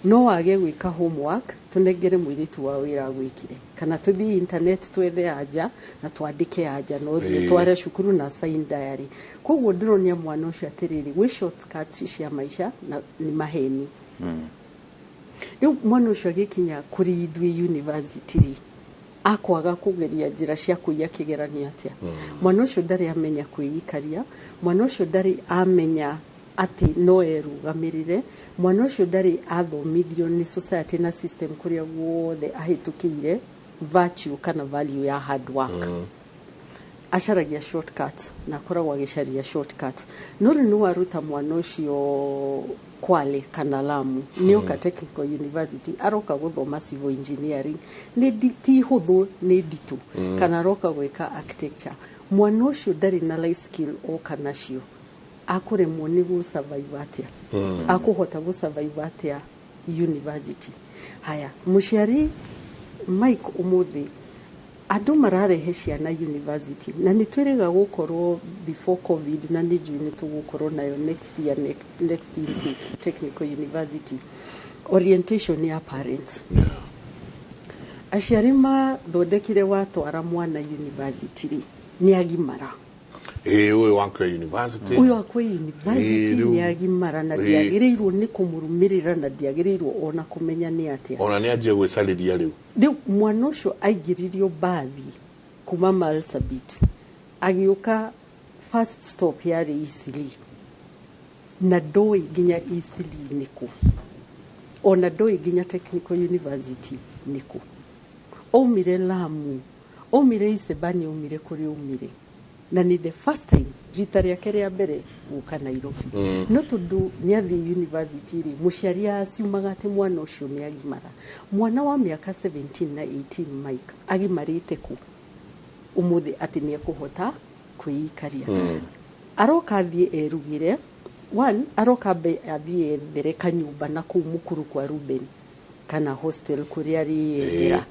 [SPEAKER 12] no wage gwĩka homework, tũnengere mũirĩtu wa wĩra agwĩkire, kana tũthiĩ internet twethe anja na twandĩke anja na ũthiĩ tware cukuru na sign diary. Koguo ndĩronia mwana ũcio atĩrĩrĩ, gwĩ shortcuts cia maica na nĩ maheni. Rĩu mwana ũcio agĩkinya kũrĩ ithuĩ university rĩ, akwaga kũgeria njĩra cia kũiya kĩgeranio atĩa? Mwana ũcio ndarĩ amenya kwĩikaria, mwana ũcio ndarĩ amenya atĩ no erũgamĩrĩre, mwana ũcio ndarĩ athomithio nĩ society na system kũrĩa guothe ahĩtũkĩire virtue kana value ya hard work. Acaragia shortcut na akoragwo agĩcaria shortcut. No rĩu nĩ waruta mwana ũcio Kwale kana Lamu, nĩoka Technical University, aroka gũthoma civil engineering, nĩ ti hũthũ, nĩ nditũ, kana aroka gwĩka architecture, mwana ũcio ndarĩ na life skill oka nacio, akũremwo nĩ gũ survive atĩa? Akũhota gũ survive atĩa university? Haya, mũciari Mike, ũmũthĩ andũ mararehe ciana university, na nĩ twĩrĩga gũkorwo before COVID, na nĩ njũĩ nĩ tũgũkorwo nayo next year, next intake Technical University orientation ya parents. Aciari mathondekire watwara mwana university rĩ, nĩ agimara.
[SPEAKER 11] Ĩ, ũyũ wakwe university.
[SPEAKER 12] Ũyũ akwe university.
[SPEAKER 11] Rĩu.
[SPEAKER 12] Nĩ agimara na ndiagĩrĩirwo nĩ kũmũrũmĩrĩra na ndiagĩrĩirwo ona kũmenya nĩ atĩa.
[SPEAKER 11] Ona nĩ anjie gwĩcarĩria rĩu.
[SPEAKER 12] Rĩu mwana ũcio aingĩririo mbathi kuma Marsabit agĩũka, first stop yarĩ Eastleigh, na ndoĩ nginya Eastleigh nĩkũ, ona ndoĩ nginya Technical University nĩkũ. Aumire Lamu, aumire Isebania, aumire kũrĩa aumire, na nĩ the first time, rita rĩake rĩa mbere gũka Nairobi. No tondũ nĩ athiĩ university rĩ, mũciari aciumaga atĩ mwana ũcio nĩ agimara. Mwana wa mĩaka 17 na 18, Mike, agimarĩte kũ ũmũthĩ atĩ nĩ ekũhota kwĩikaria? Aroka athiĩ erugĩre. One, aroka ambe athiĩ ethere kanyũmba na kũu mũkuru kwa Ruben kana hostel kũrĩa arĩyethera.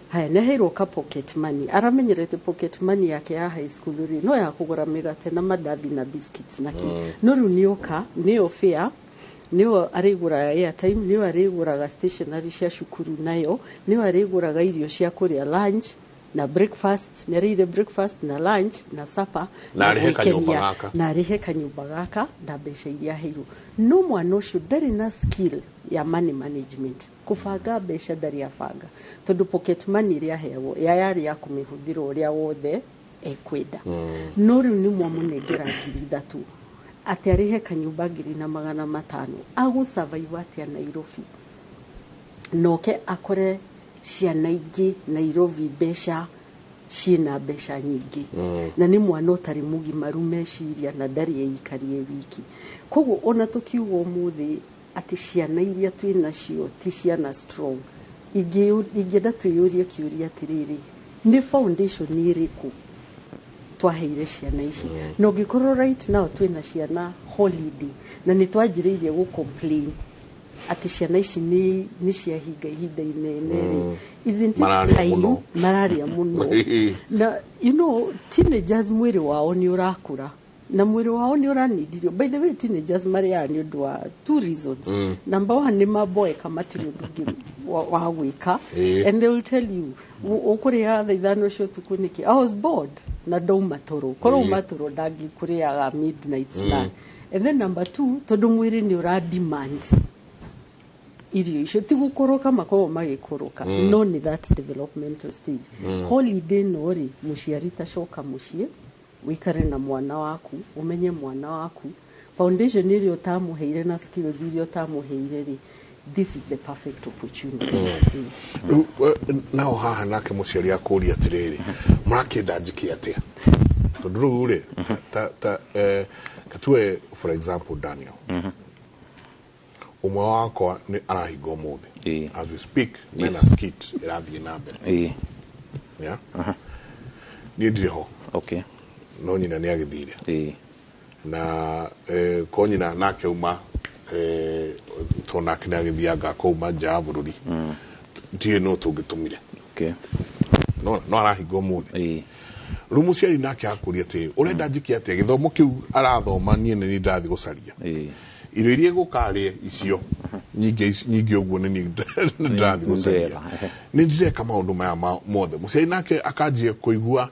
[SPEAKER 12] Haya, nĩ aheirwo ka pocket money. Aramenyerete pocket money yake ya high school rĩ, no ya kũgũra mĩgate na mandathi na biscuits na kĩ. No rĩu nĩoka, nĩyo fare, nĩyo arĩgũraga airtime, nĩyo arĩgũraga stationery cia cukuru nayo, nĩyo arĩgũraga irio cia kũrĩa lunch na breakfast. Nĩ arĩire breakfast na lunch na supper.
[SPEAKER 11] Na arĩhe kanyũmba
[SPEAKER 12] gwĩkenia,
[SPEAKER 11] gaka.
[SPEAKER 12] Na arĩhe kanyũmba gaka na mbeca iria aheirwo. No mwana ũcio ndarĩ na skill ya money management, kũbanga mbeca ndarĩ abanga, tondũ pocket money ĩrĩa aheagwo ya yarĩ ya kũmĩhũthĩra ũrĩa wothe ekwenda. No rĩu nĩ mwamũnengera 3,000 atĩ arĩhe kanyũmba 1,500, agũsurvive atĩa Nairobi? Noke akore ciana ingĩ Nairobi mbeca ciĩna mbeca nyingĩ. Na nĩ mwana ũtarĩ mũgimaru meciria na ndarĩ eikarie wiki. Koguo ona tũkiuga ũmũthĩ atĩ ciana iria twĩ nacio ti ciana strong, ingĩenda twĩyũrie kĩũria atĩrĩrĩ, nĩ foundation ĩrĩkũ twaheire ciana ici? Na ũngĩkorwo right now twĩna ciana holiday na nĩ twanjĩrĩirie gũ complain atĩ ciana ici nĩ ciahinga ihinda inene rĩ, isn't it
[SPEAKER 11] Mararĩa
[SPEAKER 12] time?
[SPEAKER 11] Mũno.
[SPEAKER 12] Mararĩa mũno. Na teenagers mwĩrĩ wao nĩ ũrakũra na mwĩrĩ wao nĩ ũranindirio. By the way, teenagers marĩaga nĩ ũndũ wa two reasons. Number one, nĩ maboeka, matirĩ ũndũ ũngĩ wa gwĩka. And they will tell you, "Ũkũrĩaga thaa 5 cia ũtukũ nĩkĩ?" "I was bored na ndauma toro." Korwo uma toro ndangĩkũrĩaga midnight snack. And then number two, tondũ mwĩrĩ nĩ ũra demand irio icio. Ti gũkũrũka makoragwo magĩkũrũka, no nĩ that developmental stage. Holiday no rĩ, mũciari tacoka mũciĩ wĩikare na mwana waku, ũmenye mwana waku foundation ĩrĩa ũtamũheire na skills iria ũtamũheire rĩ, this is the perfect opportunity.
[SPEAKER 11] Rĩu, nao haha nake mũciari akũria atĩrĩrĩ, mũrakĩenda njĩke atĩa? Tondũ rĩu rĩ, ta katue for example Daniel, ũmwe wakwa nĩ arahinga ũmũthĩ, as we speak mena skit ĩrathiĩ na mbere. Yeah? Niĩ ndirĩ ho. No nyina nĩ agĩthire na ko nyina nake uma to nake nĩ agĩthianga kouma nja ya bũrũri, ndiũĩ no tũngĩtũmire. No arahinga ũmũthĩ. Rĩu mũciari nake akũria atĩ, ũrenda njĩke atĩa? Gĩthomo kĩu arathoma, niĩ nĩ niĩ ndathi gũcaria irio iria egũkarĩe icio nyingĩ nyingĩ ũguo, nĩ niĩ ndĩrathiĩ gũcaria, nĩ ndĩreka maũndũ maya mothe. Mũciari nake akanjia kũigua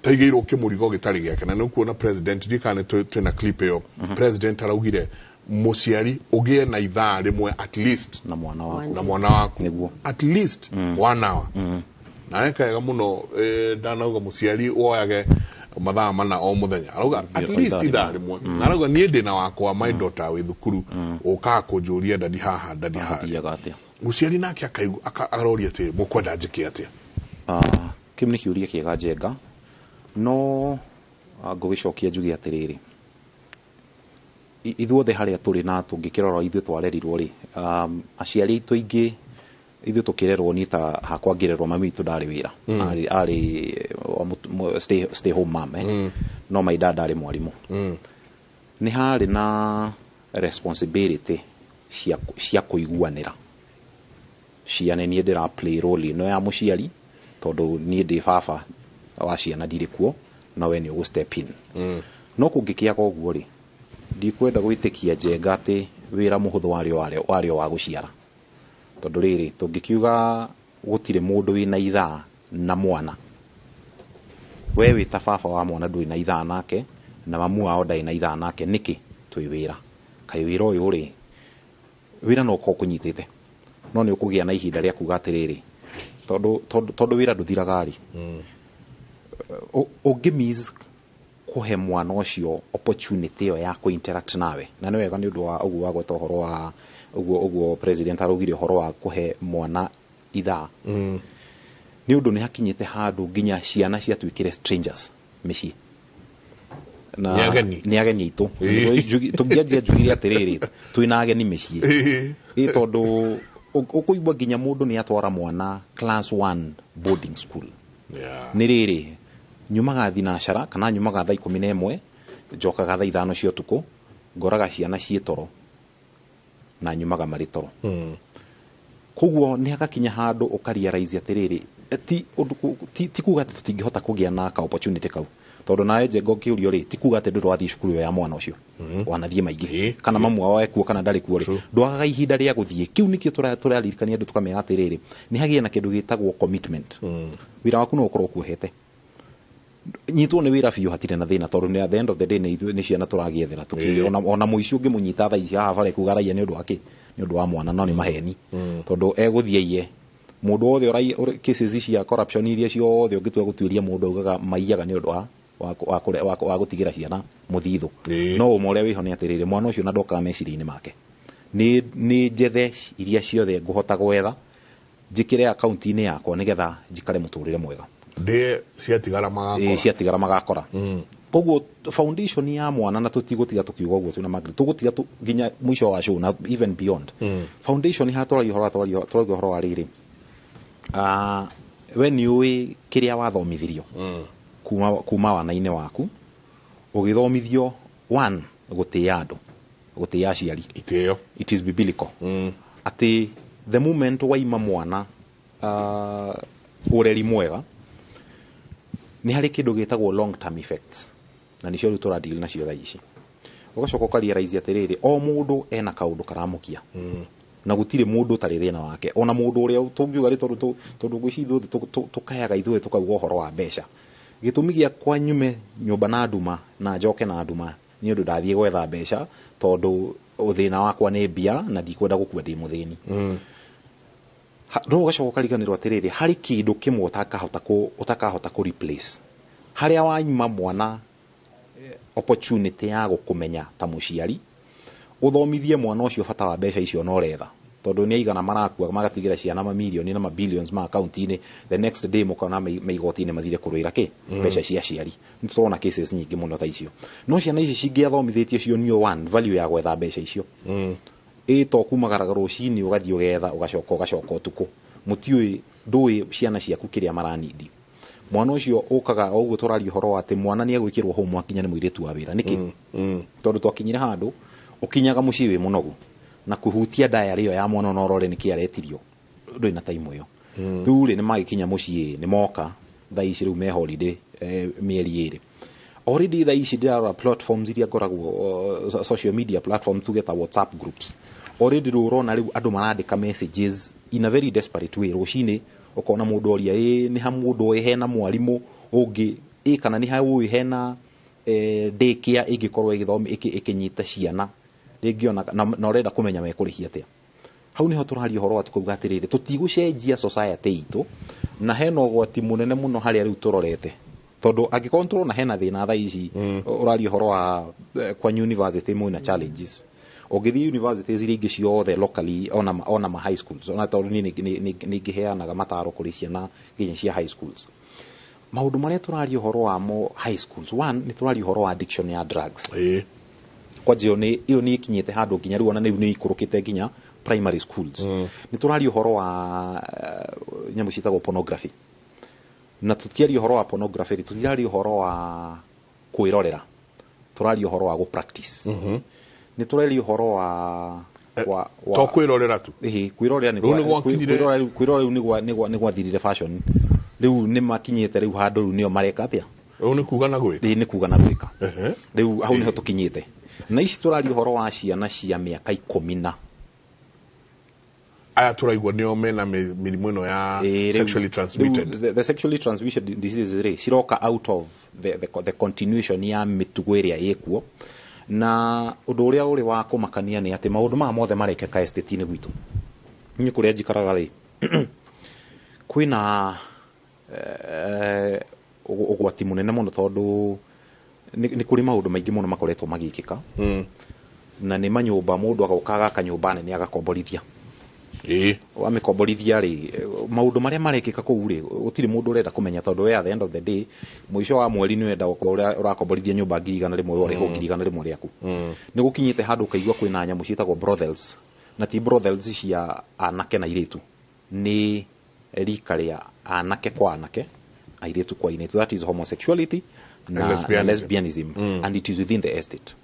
[SPEAKER 11] taigĩirwo kĩmũrigo gĩtarĩ gĩake. Na nĩ ũkuona president, ndiũĩ kana nĩ twĩna clip ĩyo, president araugire mũciari ũgĩe na ithaa rĩmwe at least
[SPEAKER 8] na mwana waku.
[SPEAKER 11] Na mwana waku at least 1 hour. Na areka wega mũno. Ndanauga mũciari woyage mathaa 4 o mũthenya, arauga at least ithaa rĩmwe. Na arauga niĩ ndĩna wakwa, my daughter wĩ thukuru, ũkaga kũnjũria, "Daddy haha, daddy harĩa."
[SPEAKER 8] Athiaga atĩa?
[SPEAKER 11] Mũciari nake akaigua aroria atĩ, mũkwenda njĩke atĩa?
[SPEAKER 8] Ah, kĩu nĩ kĩũria kĩega njenga, no ngũgĩcokia njuge atĩrĩrĩ, ithuothe harĩa tũrĩ na tũngĩkĩrora ithuĩ twarerirwo rĩ, aciari aitũ aingĩ, ithuĩ tũkĩrerwo, niĩ ta hakwa ngĩrerwo, mami witũ ndarĩ wĩra. Arĩ wa stay home mom, eh? No my dad arĩ mwarimũ. Nĩ harĩ na responsibility cia kũiguanĩra ciana. Niĩ ndĩra play role ĩno ya mũciari tondũ niĩ ndĩ baba wa ciana, ndirĩ kuo, no we nĩ ũgũ step in. No kũngĩkĩaga ũguo rĩ, ndikwenda gwĩtĩkia njenga atĩ wĩra mũhũthũ warĩ o wa gũciara, tondũ rĩrĩ, tũngĩkiuga gũtirĩ mũndũ wĩna ithaa na mwana. We wĩ ta baba wa mwana ndũrĩ na ithaa nake, na mamu wao ndarĩ na ithaa nake. Nĩkĩ twĩ wĩra? Kaĩ wĩra ũyũ rĩ, wĩra no ũkorwo ũkũnyitĩte, no nĩ ũkũgĩa na ihinda rĩa kuga atĩrĩrĩ, tondũ wĩra ndũthiraga rĩ, ũngĩ miss kũhe mwana ũcio opportunity ĩyo ya kũ interact nawe. Na nĩ wega nĩ ũndũ wa ũguo wagweta ũhoro wa ũguo president araugire ũhoro wa kũhe mwana ithaa, nĩ ũndũ nĩ hakinyĩte handũ nginya ciana ciatuĩkire strangers mĩciĩ. Na
[SPEAKER 11] Nĩ ageni.
[SPEAKER 8] Nĩ ageni aitũ. Tũngĩanjia njugire atĩrĩrĩ, twĩna ageni mĩciĩ, ĩ tondũ ũkũigua nginya mũndũ nĩ atwara mwana class 1 boarding school. Nĩ rĩrĩ, Nyumaga thinacara kana nyumaga thaa 11, njokaga thaa 5 cia ũtukũ, ngoraga ciana ciĩ toro na nyumaga marĩ toro. Koguo nĩ hagakinya handũ ũkarealize atĩrĩrĩ, ti ũndũ ti kuga atĩ tũtingĩhota kũgĩa na ka opportunity kau, tondũ nawe Njenga ũkĩũrio rĩ, ti kuga atĩ ndũrĩ wathiĩ cukuru ĩyo ya mwana ũcio, wanathiĩ maingĩ, kana mamu wao ekuo kana ndarĩ kuo rĩ, ndwagaga ihinda rĩa gũthiĩ. Kĩu nĩkĩo tũraririkania andũ tũkamera atĩrĩrĩ, nĩ hagĩe na kĩndũ gĩtagwo commitment. Wĩra waku no ũkorwo ũkuohete, nyitwo nĩ wĩra biũ, hatirĩ na thĩna, tondũ nĩ at the end of the day nĩ ithuĩ nĩ ciana tũragĩethera. Ona mũici ũngĩmũnyita thaa ici haha bara kuga araiya nĩ ũndũ wa kĩ? Nĩ ũndũ wa mwana, no nĩ maheni, tondũ egũthiĩ aiye. Mũndũ wothe cases cia corruption iria ciothe ũngĩtua gũtuĩria, mũndũ augaga maiyaga nĩ ũndũ wa gũtigĩra ciana mũthithũ. No ũma ũrĩa wĩho nĩ atĩrĩrĩ, mwana ũcio na ndokaga meciria-inĩ make nĩ njethe iria ciothe ngũhota gwetha njĩkĩre akaunti-inĩ yakwa nĩgetha njikare mũtũrĩre mwega.
[SPEAKER 11] Ndĩe ciatigara magakora.
[SPEAKER 8] Ĩĩ, ciatigara magakora. Koguo foundation ya mwana, na tũtigũtiga tũkiuga ũguo twĩna Margaret, tũgũtiga nginya mũico wa show na even beyond. Foundation haha tũragia ũhoro tũragia ũhoro wa rĩrĩ, we nĩ ũĩ kĩrĩa wathomithirio kuma wana-inĩ waku, ũgĩthomithio one, gũtĩĩa andũ, gũtĩĩa aciari.
[SPEAKER 11] Itĩo.
[SPEAKER 8] It is biblical atĩ the moment waima mwana ũreri mwega, nĩ harĩ kĩndũ gĩtagwo long term effects, na nĩcio rĩu tũradeal nacio thaa ici. Ũgacoka ũkarealize atĩrĩrĩ, o mũndũ ena kaũndũ karamũkia, na gũtirĩ mũndũ ũtarĩ thĩna wake, ona mũndũ ũrĩa tũngiuga rĩ, tondũ ngwĩciria ithuothe tũkayaga ithuothe tũkauga ũhoro wa mbeca. Gĩtũmi gĩakwa nyume nyũmba na nduma na njoke na nduma nĩ ũndũ ndathiĩ gwetha mbeca, tondũ thĩna wakwa nĩ mbia na ndikwenda gũkua ndĩ mũthĩni. No ũgacoka ũkariganĩrwo atĩrĩrĩ, harĩ kĩndũ kĩmwe ũtakahota kũ replace, harĩa wanyuma mwana opportunity ya gũkũmenya ta mũciari, ũthomithie mwana ũcio bata wa mbeca icio na ũretha, tondũ nĩ aigana marakua magatigĩra ciana mamirioni na mabillions ma akaunti-inĩ, the next day mũkona me igoti-inĩ mathire kũrũĩra kĩ? Mbeca cia aciari. Nĩ tũrona cases nyingĩ mũno ta icio. No ciana ici cingĩathomithĩtio cionio one value ya gwetha mbeca icio, ĩ to kumagaraga rũcinĩ ũgathiĩ ũgetha, ũgacoka ũtukũ, mũtiũĩ, ndũĩ ciana ciaku kĩrĩa maranindi. Mwana ũcio ũkaga o ũguo tũraria ũhoro wa atĩ mwana nĩ egwĩkĩrwo homework nginya nĩ mũirĩtu wa wĩra. Nĩkĩ? Tondũ twakinyire handũ ũkinyaga mũciĩ wĩ mũnogu na kũhutia diary ĩyo ya mwana no ũrore nĩkĩ aretirio, ndũrĩ na time ĩyo. Rĩu rĩ, nĩ magĩkinya mũciĩ, nĩ moka thaa ici rĩu me holiday, mĩeri 2 already. Thaa ici ndĩrarora platforms iria ngoragwo, social media platform, tuge ta WhatsApp groups, already rĩu ũrona rĩu andũ marandĩka messages in a very desperate way. Rũcinĩ ũkona mũndũ oria, ĩ nĩ ha mũndũ ũĩ hena mwarimũ ũngĩ, ĩ kana nĩ ha ũĩ hena daycare ĩngĩkorwo ĩkĩnyita ciana rĩngĩ ona na ũrenda kũmenya mekũrĩhia atĩa. Hau niho tũraria ũhoro wa tukauga atĩrĩrĩ, tũtigũcenjia society itũ, na hena ũgwati mũnene mũno harĩa rĩu tũrorete, tondũ angĩkorwo nĩtũrona hena thĩna thaa ici, ũraria ũhoro wa kwa university mwĩna challenges, ũngĩthiĩ universities iria ingĩ ciothe locally, ona ma high schools, ona tondũ niĩ nĩ ngĩheanaga mataro kũrĩ ciana nginya cia high schools, maũndũ marĩa tũraria ũhoro wamo high schools, one, nĩ tũraria ũhoro wa addiction ya drugs. Kwanja ĩyo nĩ ĩkinyĩte handũ nginya rĩu ona rĩu nĩ ikũrũkĩte nginya primary schools. Nĩ tũraria ũhoro wa nyamũ ciĩtagwo pornography, na tũtiaria ũhoro wa pornography rĩ, tũtiraria ũhoro wa kwĩrorera, tũraria ũhoro wa gũ practice. Nĩ tũraria ũhoro wa
[SPEAKER 11] To kwĩrorera tu.
[SPEAKER 8] Ĩhĩ, kwĩrorera nĩ
[SPEAKER 11] Rĩu nĩ gwakinyire-
[SPEAKER 8] kwĩrorera rĩu nĩ gwathirire fashion. Rĩu nĩ makinyĩte rĩu handũ rĩu nĩo mareka atĩa?
[SPEAKER 11] Rĩu nĩ kuga na gwĩka.
[SPEAKER 8] Ĩĩ, nĩ kuga na gwĩka. Rĩu hau nĩho tũkinyĩte, na ici tũraria ũhoro wa ciana cia mĩaka 10 na
[SPEAKER 11] Aya tũraigua nĩo mena mĩrimũ ĩno ya
[SPEAKER 8] Ĩĩ,
[SPEAKER 11] sexually transmitted.
[SPEAKER 8] Rĩu, the sexually transmitted diseases rĩ ciroka out of the continuation ya mĩtugo ĩrĩa ĩkuo. Na ũndũ ũrĩa ũrĩ wa kũmakania nĩ atĩ maũndũ maya mothe marekĩka estate-inĩ gwitũ. Niĩ kũrĩa njikaraga rĩ, kwĩna ũgwati mũnene mũno, tondũ nĩ kũrĩ maũndũ maingĩ mũno makoretwo magĩkĩka, na nĩ manyũmba mũndũ agoka agaka nyũmba nene agakomborithia. Wamĩkomborithia rĩ, maũndũ marĩa marekĩka kũu rĩ, gũtirĩ mũndũ ũrenda kũmenya, tondũ we at the end of the day, mũico wa mweri nĩ ũrenda gũkorwo ũrakomborithia nyũmba 100,000, we ũrĩhwo 100,000 rĩaku. Nĩ gũkinyĩte handũ ũkaigua kwĩna nyamũ ciĩtagwo brothels, na ti brothels cia anake na airĩtu, nĩ rika rĩa anake kwa anake, Airĩtu kwa airĩtu, that is homosexuality na,
[SPEAKER 11] And lesbianism.
[SPEAKER 8] Na lesbianism. And it is within the estate.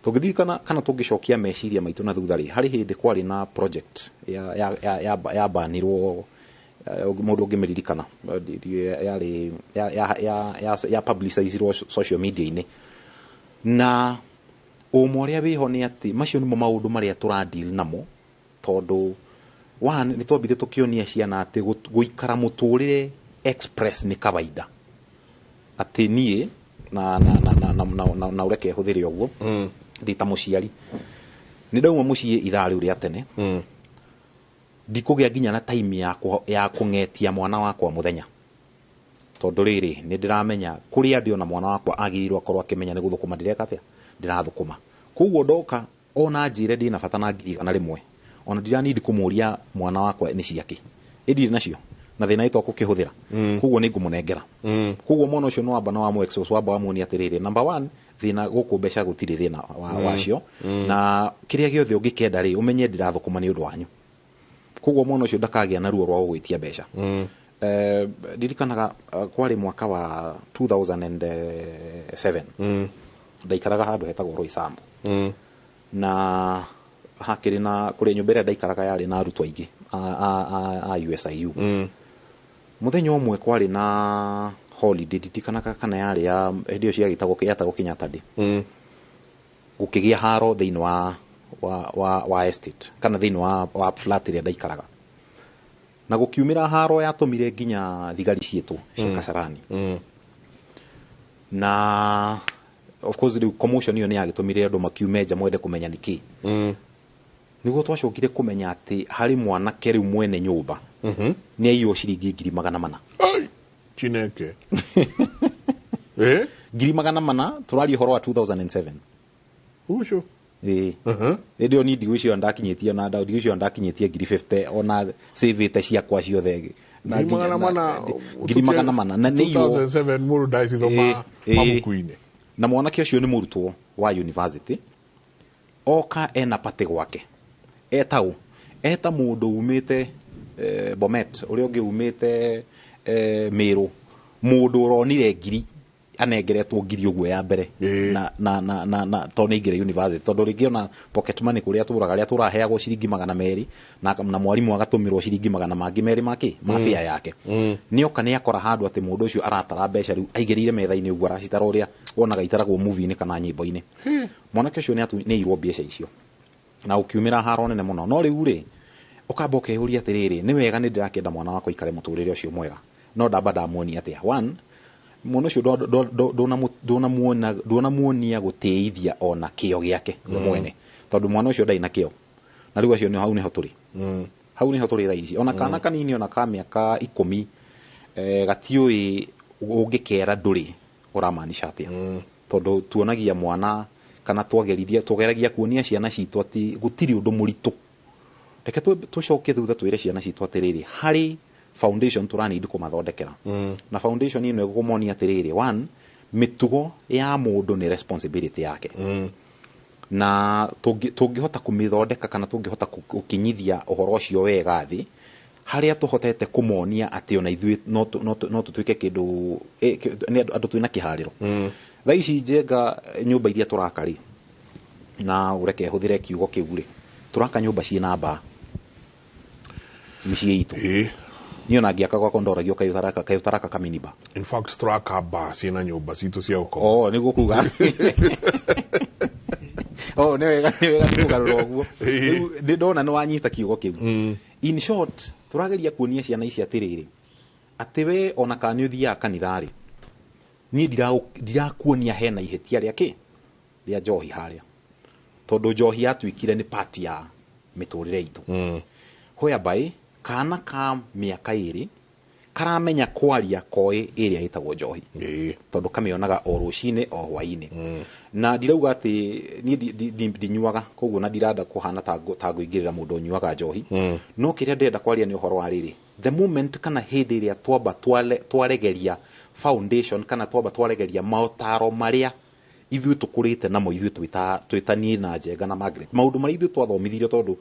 [SPEAKER 8] Tũngĩririkana kana tũngĩcokia meciria maitũ na thutha rĩ, harĩ hĩndĩ kwarĩ na project ya banirwo, mũndũ ũngĩmĩririkana, yarĩ ya publicizirwo social media-inĩ. Na ũma ũrĩa wĩho nĩ atĩ macio nĩmo maũndũ marĩa tũradeal namo, tondũ one, nĩ twambire tũkĩonia ciana atĩ gũikara mũtũrĩre express nĩ kawaida, atĩ niĩ na ũreke hũthĩre ũguo, ndĩ ta mũciari nĩ ndauma mũciĩ ithaa rĩu rĩa tene, ndikũgĩa nginya na time ya kũng'etia mwana wakwa mũthenya, tondũ rĩrĩ nĩ ndĩramenya kũrĩa ndĩ ona mwana wakwa agĩrĩirwo akorwo akĩmenya nĩ gũthũkũma ndĩreka atĩa, ndĩrathũkũma. Koguo ndoka ona njĩre ndĩna bata na 100,000, ona ndiranindi kũmũria mwana wakwa nĩ ciake, ĩndirĩ nacio na thĩna ĩtwa gũkĩhũthĩra, koguo nĩ ngũmũnengera. Koguo mwana ũcio nĩ wamba na wamũ expose, wamba wamuonia atĩrĩrĩ, number one, thĩna gũkũ mbeca gũtirĩ thĩna wacio, na kĩrĩa gĩothe ũngĩkenda rĩ, ũmenye ndĩrathũkũma nĩ ũndũ wanyu. Koguo mwana ũcio ndakagĩa na ruo rwa gũgwĩtia mbeca. Ndirikanaga kwarĩ mwaka wa 2007, ndaikaraga handũ hetagwo Roysambu, na hakĩrĩ na kũrĩa nyũmba ĩrĩa ndaikaraga yarĩ na arutwo aingĩ a USIU. Mũthenya ũmwe kwarĩ na holiday, ndirikanaga kana yarĩ ya hĩndĩ ĩyo ciagĩtagwo yetagwo Kenyatta Day, gũkĩgĩa haro thĩinĩ wa estate kana thĩinĩ wa flat ĩrĩa ndaikaraga, na gũkiumĩra haro yatũmire nginya thigari ciĩtwo cia Kasarani. Na of course rĩu commotion ĩyo nĩ yagĩtũmire andũ makiume nja mwende kũmenya nĩkĩ. Nĩguo twacokire kũmenya atĩ harĩ mwanake rĩu mwene nyũmba nĩ aiywo ciringi 400,000.
[SPEAKER 11] Ai, Chineke. Eh?
[SPEAKER 8] 400,000, tũraria ũhoro wa 2007.
[SPEAKER 11] Ucio.
[SPEAKER 8] Ĩĩ. Hĩndĩ ĩyo niĩ ndigwĩciria ndakinyĩtie ona ndigwĩciria ndakinyĩtie 50,000 ona save ciakwa ciothe. Na
[SPEAKER 11] Ngiri magana mana.
[SPEAKER 8] 400,000 na nĩ iywo.
[SPEAKER 11] 2007 mũndũ ndacithoma mabuku-inĩ.
[SPEAKER 8] Na mwanake ũcio nĩ mũrutwo wa university, oka ena patĩ gwake, etau eta mũndũ umĩte Bomet, ũrĩa ũngĩ umĩte Meru, mũndũ ũronire ngiri anengeretwo ngiri ũguo ya mbere na tondũ nĩ aingĩre university, tondũ rĩngĩ ona pocket money kũrĩa tũraga rĩa tũraheagwo ciringi 200 na mwarimũ agatũmĩrwo ciringi magana mangĩ merĩ make ma fare yake. Nĩ oka nĩ akora handũ atĩ mũndũ ũcio aratara mbeca rĩu aigĩrĩire metha-inĩ ũguo aracitara ũrĩa wonaga itaragwo movie-inĩ kana nyĩmbo-inĩ. Mwanake ũcio nĩ airwo mbeca icio na ũkiumĩra haro nene mũno. No rĩu rĩ, ũkamba ũkeyũria atĩrĩrĩ, nĩ wega nĩ ndĩrakĩenda mwana wakwa aikare mũtũrĩre ũcio mwega, no ndamba ndamuonia atĩa? One, mwana ũcio ndũnamuonia gũtĩithia ona kĩo gĩake we mwene, tondũ mwana ũcio ndarĩ na kĩo. Na rĩu acio nĩ hau nĩho tũrĩ, hau nĩho tũrĩ thaa ici. Ona kana kanini ona ka mĩaka 10, gatiũĩ ũngĩkera ndũrĩ ũramaanisha atĩa, tondũ tuonagia mwana kana tũgeragia kuonia ciana citũ atĩ gũtirĩ ũndũ mũritũ. Reke tũcoke thutha twĩre ciana citũ atĩrĩrĩ, harĩ foundation tũranindi kũmathondekera, na foundation ĩno ĩkũmonia atĩrĩrĩ, one, mĩtugo ya mũndũ nĩ responsibility yake, na tũngĩhota kũmĩthondeka kana tũngĩhota gũkinyithia ũhoro ũcio wega thĩ, harĩa tũhotete kũmonia atĩ ona ithuĩ no tũtuĩke kĩndũ, nĩ andũ twĩna kĩharĩro. Thaa ici Njenga, nyũmba iria tũraka rĩ, na ũreke hũthĩre kiugo kĩu rĩ, tũraka nyũmba ciĩna mbaa mĩciĩ itũ. Niĩ ona ngĩaka gwakwa ndoragio kaĩ ũtaraka kaminiba.
[SPEAKER 11] In fact tũraka mbaa ciĩna nyũmba citũ cia gũkoma.
[SPEAKER 8] Oh, nĩguo kuga. Oh, nĩ wega, nĩ wega nĩ kũgarũra ũguo. Rĩu nĩ ndona nĩ wanyita kiugo kĩu. In short, tũrageria kuonia ciana ici atĩrĩrĩ, atĩ we ona kana nĩ ũthiaga kanitha rĩ, niĩ ndirakuonia hena ihĩtia rĩa kĩ rĩa njohi harĩa, tondũ njohi yatuĩkire nĩ part ya mĩtũrĩre itũ. Whereby kana ka mĩaka 2 karamenya kwaria koĩ ĩrĩa ĩtagwo njohi, tondũ kamĩonaga o rũcinĩ o hwaĩ-inĩ. Na ndirauga atĩ niĩ ndinyuaga, koguo na ndirenda kũhana ta ngũingĩrĩra mũndũ ũnyuaga njohi. No kĩrĩa ndĩrenda kwaria nĩ ũhoro wa rĩrĩ, the moment kana hĩndĩ ĩrĩa twamba twaregeria foundation kana twamba twaregeria maũtaro marĩa ithuĩ tũkũrĩte namo, ithuĩ twĩta niĩ na Njenga na Margaret, maũndũ marĩa ithuĩ twathomithirio, tondũ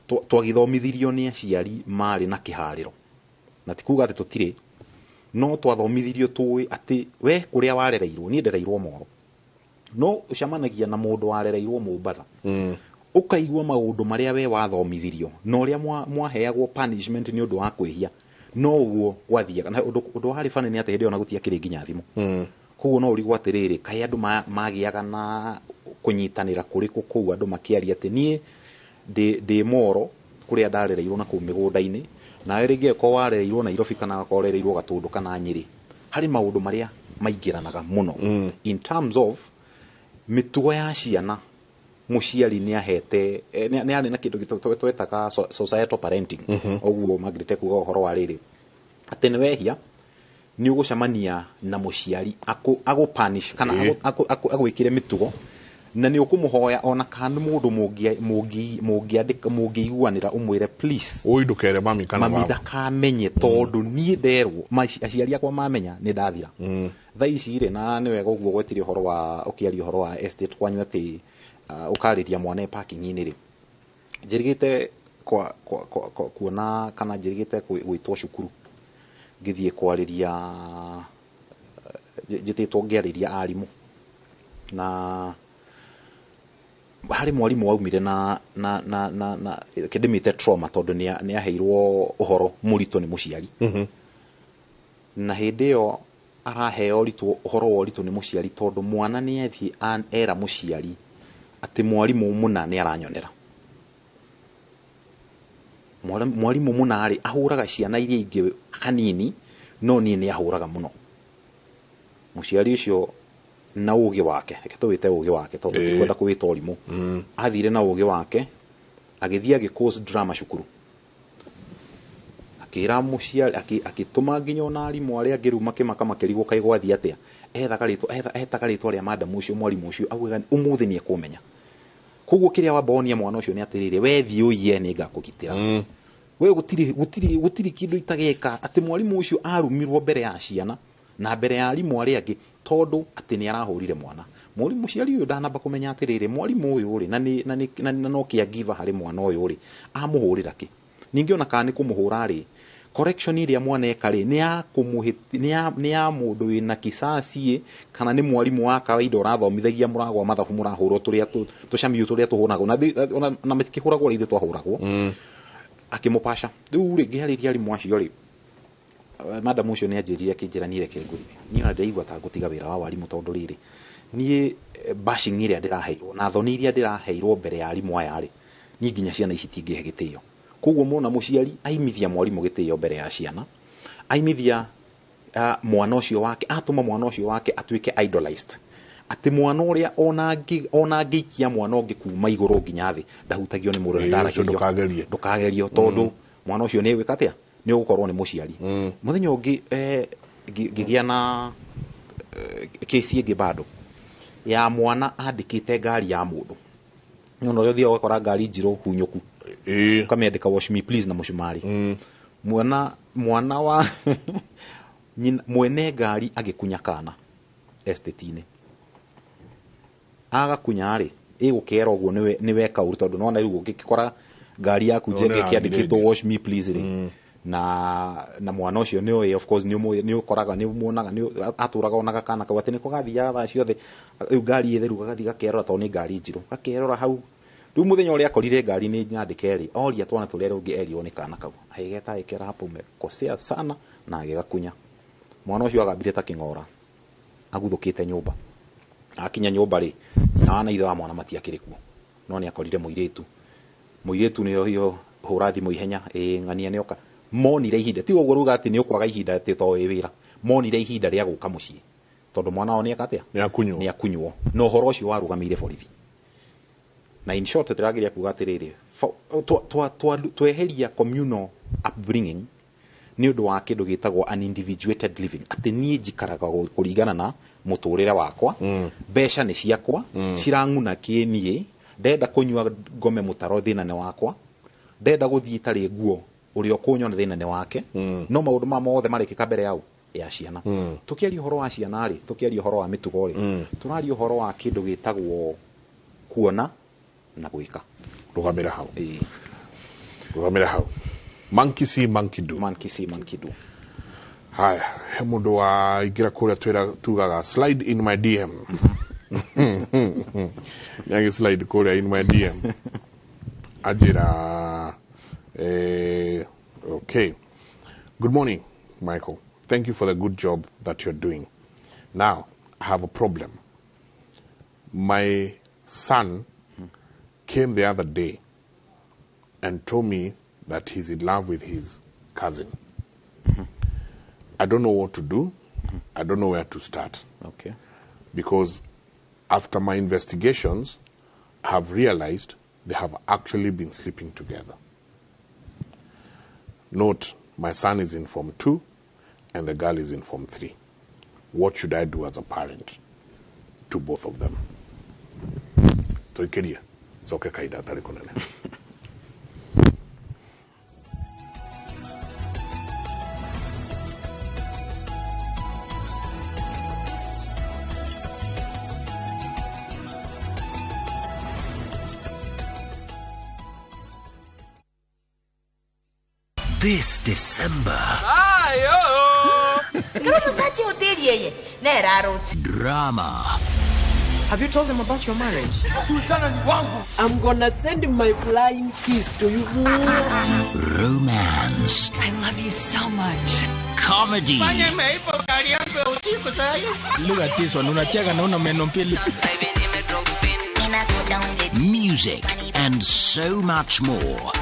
[SPEAKER 8] twagĩthomithirio nĩ aciari marĩ na kĩharĩro, na ti kuga atĩ tũtirĩ, No twathomithirio tũĩ atĩ we kũrĩa warereirwo, niĩ ndereirwo Moro, no ũcemanagia na mũndũ warereirwo Mombatha, ũkaigua maũndũ marĩa we wathomithirio na ũrĩa mwaheagwo punishment nĩ ũndũ wa kwĩhia, no ũguo gwathiaga. Na ũndũ warĩ funny nĩ atĩ hĩndĩ ĩyo ona gũtiakĩrĩ nginya thimũ. Koguo no ũrigwo atĩrĩrĩ, kaĩ andũ magĩaga na kũnyitanĩra kũrĩkũ kũu, andũ makĩaria atĩ niĩ ndĩ Moro kũrĩa ndarereirwo na kũu mĩgũnda-inĩ, nawe rĩngĩ angĩkorwo warereirwo Nairobi kana akorwo warereirwo Gatũndũ kana Nyĩrĩ, harĩ maũndũ marĩa maingĩranaga mũno in terms of mĩtugo ya ciana. Mũciari nĩ ahete nĩ arĩ na kĩndũ twetaga societal parenting. Ũguo Margaret ekuga ũhoro wa rĩrĩ, atĩ nĩ wehia nĩ ũgũcemania na mũciari agũ punish kana agwĩkĩre mĩtugo, na nĩ ũkũmũhoya ona kana nĩ mũndũ mũngĩandĩka mũngĩiguanĩra, ũmwĩre, "Please,
[SPEAKER 11] Ũi ndũkere mami kana
[SPEAKER 8] mami
[SPEAKER 11] baba."
[SPEAKER 8] ndakamenye, tondũ niĩ nderwo aciari akwa mamenya nĩ ndathira." Thaa ici rĩ, na nĩ wega ũguo gwetire ũhoro wa ũkĩaria ũhoro wa estate kwanyu, atĩ ũkarĩria mwana e parking-inĩ rĩ, njĩrĩgĩte kwa kuona kana njĩrĩgĩte gwĩtwo cukuru ngĩthiĩ kwarĩria, njĩtĩtwo ngĩarĩria arimũ, na harĩ mwarimũ waumire na kĩndĩmĩte trauma, tondũ nĩ aheirwo ũhoro mũritũ nĩ mũciari. Na hĩndĩ ĩyo araheo ũritũ, ũhoro wa ũritũ nĩ mũciari, tondũ mwana nĩ athiĩ era mũciari atĩ mwarimũ mũna nĩ aranyonera. Mwarimũ mũna rĩ, ahũraga ciana iria ingĩ hanini, no niĩ nĩ ahũraga mũno. Mũciari ũcio na ũgĩ wake, reke tũwĩte ũgĩ wake tondũ tikwenda kũwĩta ũrimũ, athire na ũgĩ wake agĩthiĩ agĩ cause drama cukuru, akĩra mũciari, akĩtũma nginya ona arimũ arĩa angĩ rĩu makĩmaka, makĩrigwo kaĩ gwathiĩ atĩa. Ethaga rĩtwa, etaga rĩtwa rĩa madam ũcio, mwarimũ ũcio, augaga ũmũthĩ nĩ ekũmenya. Koguo kĩrĩa wamba wonia mwana ũcio nĩ atĩrĩrĩ, we thiĩ ũiye, nĩ ngakũgitĩra we, gũtirĩ kĩndũ itageka. Atĩ mwarimũ ũcio arumirwo mbere ya ciana na mbere ya arimũ arĩa angĩ, tondũ atĩ nĩ arahũrire mwana. Mwarimũ, mũciari ũyũ ndanamba kũmenya atĩrĩrĩ, mwarimũ ũyũ rĩ, na no caregiver harĩ mwana ũyũ rĩ, amũhũrĩra kĩ? Ningĩ ona kana nĩ kũmũhũra rĩ, correction ĩrĩa mwana eka rĩ, nĩ ya mũndũ wĩna kisasi ĩ, kana nĩ mwarimũ wa kawaida ũrathomithagia, mũragwa mathabu, mũrahũrwo tũrĩa tũcamiũ tũrĩa tũhũragwo na ona matikĩhũragwo ũrĩa ithuĩ twahũragwo. Akĩmũpaca rĩu rĩ, ngĩarĩria arimũ acio rĩ, madam ũcio nĩ anjĩrire, akĩnjĩra, "Niĩ reke ngũrire, niĩ ona ndĩraigua ta ngũtiga wĩra wa warimũ, tondũ rĩrĩ, niĩ bashing ĩrĩa ndĩraheirwo na thoni iria ndĩraheirwo mbere ya arimũ aya rĩ, niĩ nginya ciana ici itingĩhe gĩtĩo." Koguo mona mũciari aimithia mwarimũ gĩtĩo mbere ya ciana, aimithia mwana ũcio wake, atũma mwana ũcio wake atuĩke idolized, atĩ mwana ũrĩa ona angĩikia mwana ũngĩ kuma igũrũ nginya thĩ, ndahutagio nĩ mũndũ na
[SPEAKER 11] Ĩĩ, ũcio
[SPEAKER 8] ndaragĩrio.
[SPEAKER 11] Ndũkagerie.
[SPEAKER 8] Ndũkagerio, tondũ mwana ũcio nĩ egwĩka atĩa? Nĩ ũgũkorwo nĩ mũciari. Mũthenya ũngĩ ngĩgĩa na kesi ĩngĩ bado ya mwana andĩkĩte ngari ya mũndũ. Nĩ ũrĩa ũthiaga ũgakora ngari njirũ hunyũku, ũkamĩandĩka "Wash me please" na mũcumarĩ. Mwana wa nyina, mwene ngari agĩkunya kana estate-inĩ, agakunya rĩ, ĩgũkera ũguo nĩ weka ũru, tondũ nona rĩu ũngĩkora ngari yaku
[SPEAKER 11] No,
[SPEAKER 8] njenge
[SPEAKER 11] nĩ
[SPEAKER 8] ĩkĩandĩkĩtwo
[SPEAKER 11] rangi.
[SPEAKER 8] "Wash me please" rĩ, na mwana ũcio nĩ ũĩ, of course nĩ ũmũĩ, nĩ ũkoraga, nĩ ũmuonaga, nĩ atũraga onaga kana kau atĩ nĩko gathiaga thaa ciothe. Rĩu ngari ĩtheru, gagathiĩ gakerora, tondũ nĩ ngari njirũ, gakerora hau. Rĩu mũthenya ũrĩa akorire ngari nĩ nyandĩke rĩ, oria twana tũrĩa rũngĩ erirwo nĩ kana kau, agĩgeta, agĩkera, "Hapo umekosea sana," na agĩgakunya. Mwana ũcio agambire ta kĩng'ora aguthũkĩte nyũmba. Akinya nyũmba rĩ, nyina wa na ithe wa mwana matiakĩrĩ kuo, no nĩ akorire mũirĩtu. Mũirĩtu nĩyo hiyo hũra thimũ ihenya, ĩ ng'ania nĩoka. Monire ihinda, ti ũguo ruga atĩ nĩ ũkwaga ihinda atĩ to wĩ wĩra, monire ihinda rĩa gũka mũciĩ, tondũ mwana wao nĩ eka atĩa?
[SPEAKER 11] Nĩ akunywo.
[SPEAKER 8] Nĩ akunywo. Na ũhoro ũcio warũgamĩire borithi. Na in short, tũrageria kuga atĩrĩrĩ, tweheria communal upbringing nĩ ũndũ wa kĩndũ gĩtagwo an individuated living, atĩ niĩ njikaraga kũringana na mũtũrĩre wakwa, mbeca nĩ ciakwa, cirang'una kĩ niĩ, ndenda kũnyua ngome mũtaro thĩna nĩ wakwa, ndenda gũthiĩ itarĩ nguo ũrĩa ũkũnyona thĩna nĩ wake. No maũndũ ma mothe marekĩka mbere yao ya ciana. Tũkĩaria ũhoro wa ciana rĩ, tũkĩaria ũhoro wa mĩtugo rĩ, tũraria ũhoro wa kĩndũ gĩtagwo kuona na gwĩka.
[SPEAKER 11] Rũgamĩra hau, rũgamĩra hau. Monkey see, monkey do.
[SPEAKER 8] Monkey see, monkey do.
[SPEAKER 11] Haya, he mundu wa ingira kuria twira tugaga slide in my DM. Nyangi slide kuria in my DM. Ajira okay. Good morning, Michael. Thank you for the good job that you're doing. Now, I have a problem. My son came the other day and told me that he's in love with his cousin. I don't know what to do. I don't know where to start.
[SPEAKER 8] Okay.
[SPEAKER 11] Because after my investigations, I have realized they have actually been sleeping together. Note, my son is in Form 2 and the girl is in Form 3. What should I do as a parent to both of them? Toikeria. Soke kaida atari kunene.
[SPEAKER 13] This December. Drama.
[SPEAKER 14] Have you told them about your marriage? I'm gonna send my flying kiss to you.
[SPEAKER 13] Romance.
[SPEAKER 15] I love you so much.
[SPEAKER 13] Comedy.
[SPEAKER 16] Look at this one. Unacheka na una meno mbili.
[SPEAKER 13] Music and so much more.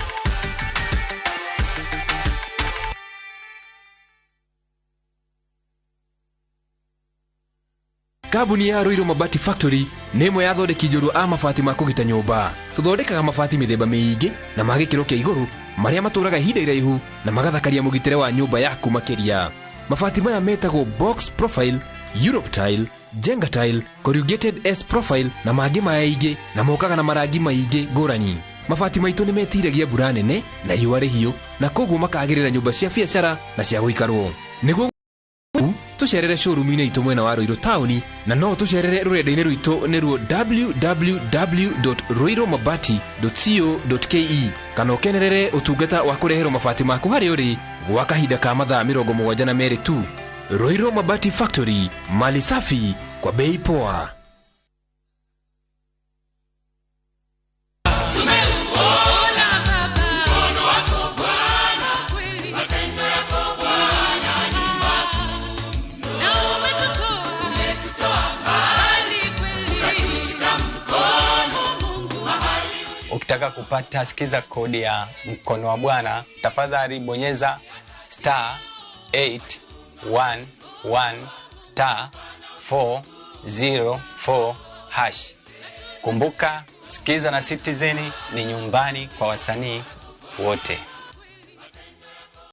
[SPEAKER 17] Kambuni ya Ruiru Mabati Factory nĩ ĩmwe ya athondeki njorua a mabati ma kũgita nyũmba. Tũthondekaga mabati mĩthemba mĩingĩ na ma gĩkĩro kĩa igũrũ marĩa matũraga ihinda iraihu na magathakaria mũgitĩre wa nyũmba yaku makĩria. Mabati maya metagwo box profile, Europe tile, Jenga tile, corrugated S profile na mangĩ maingĩ na mokaga na marangi maingĩ ngũrani. Mabati maitũ nĩ metiragia mbura nene na riũa rĩhiũ na koguo makagĩrĩra nyũmba cia biacara na cia gũikarwo. Nĩguo tucerere showroom-inĩ itũ mwena wa Ruiru taũni na no tucerere rũrenda-inĩ rwitũ nĩruo www.ruirumabati.co.ke kana ũkenerere ũtungata wa kũreherwo mabati maku harĩa ũrĩ gwa kahinda ka mathaa 72 tu. Ruiru Mabati Factory, mali safi kwa bei poa.
[SPEAKER 18] Ukitaka kupata sikiza kodi ya mkono wa Bwana, tafadhali bonyeza star 811 star 404 hash. Kumbuka, Sikiza na Citizen ni nyumbani kwa wasanii wote.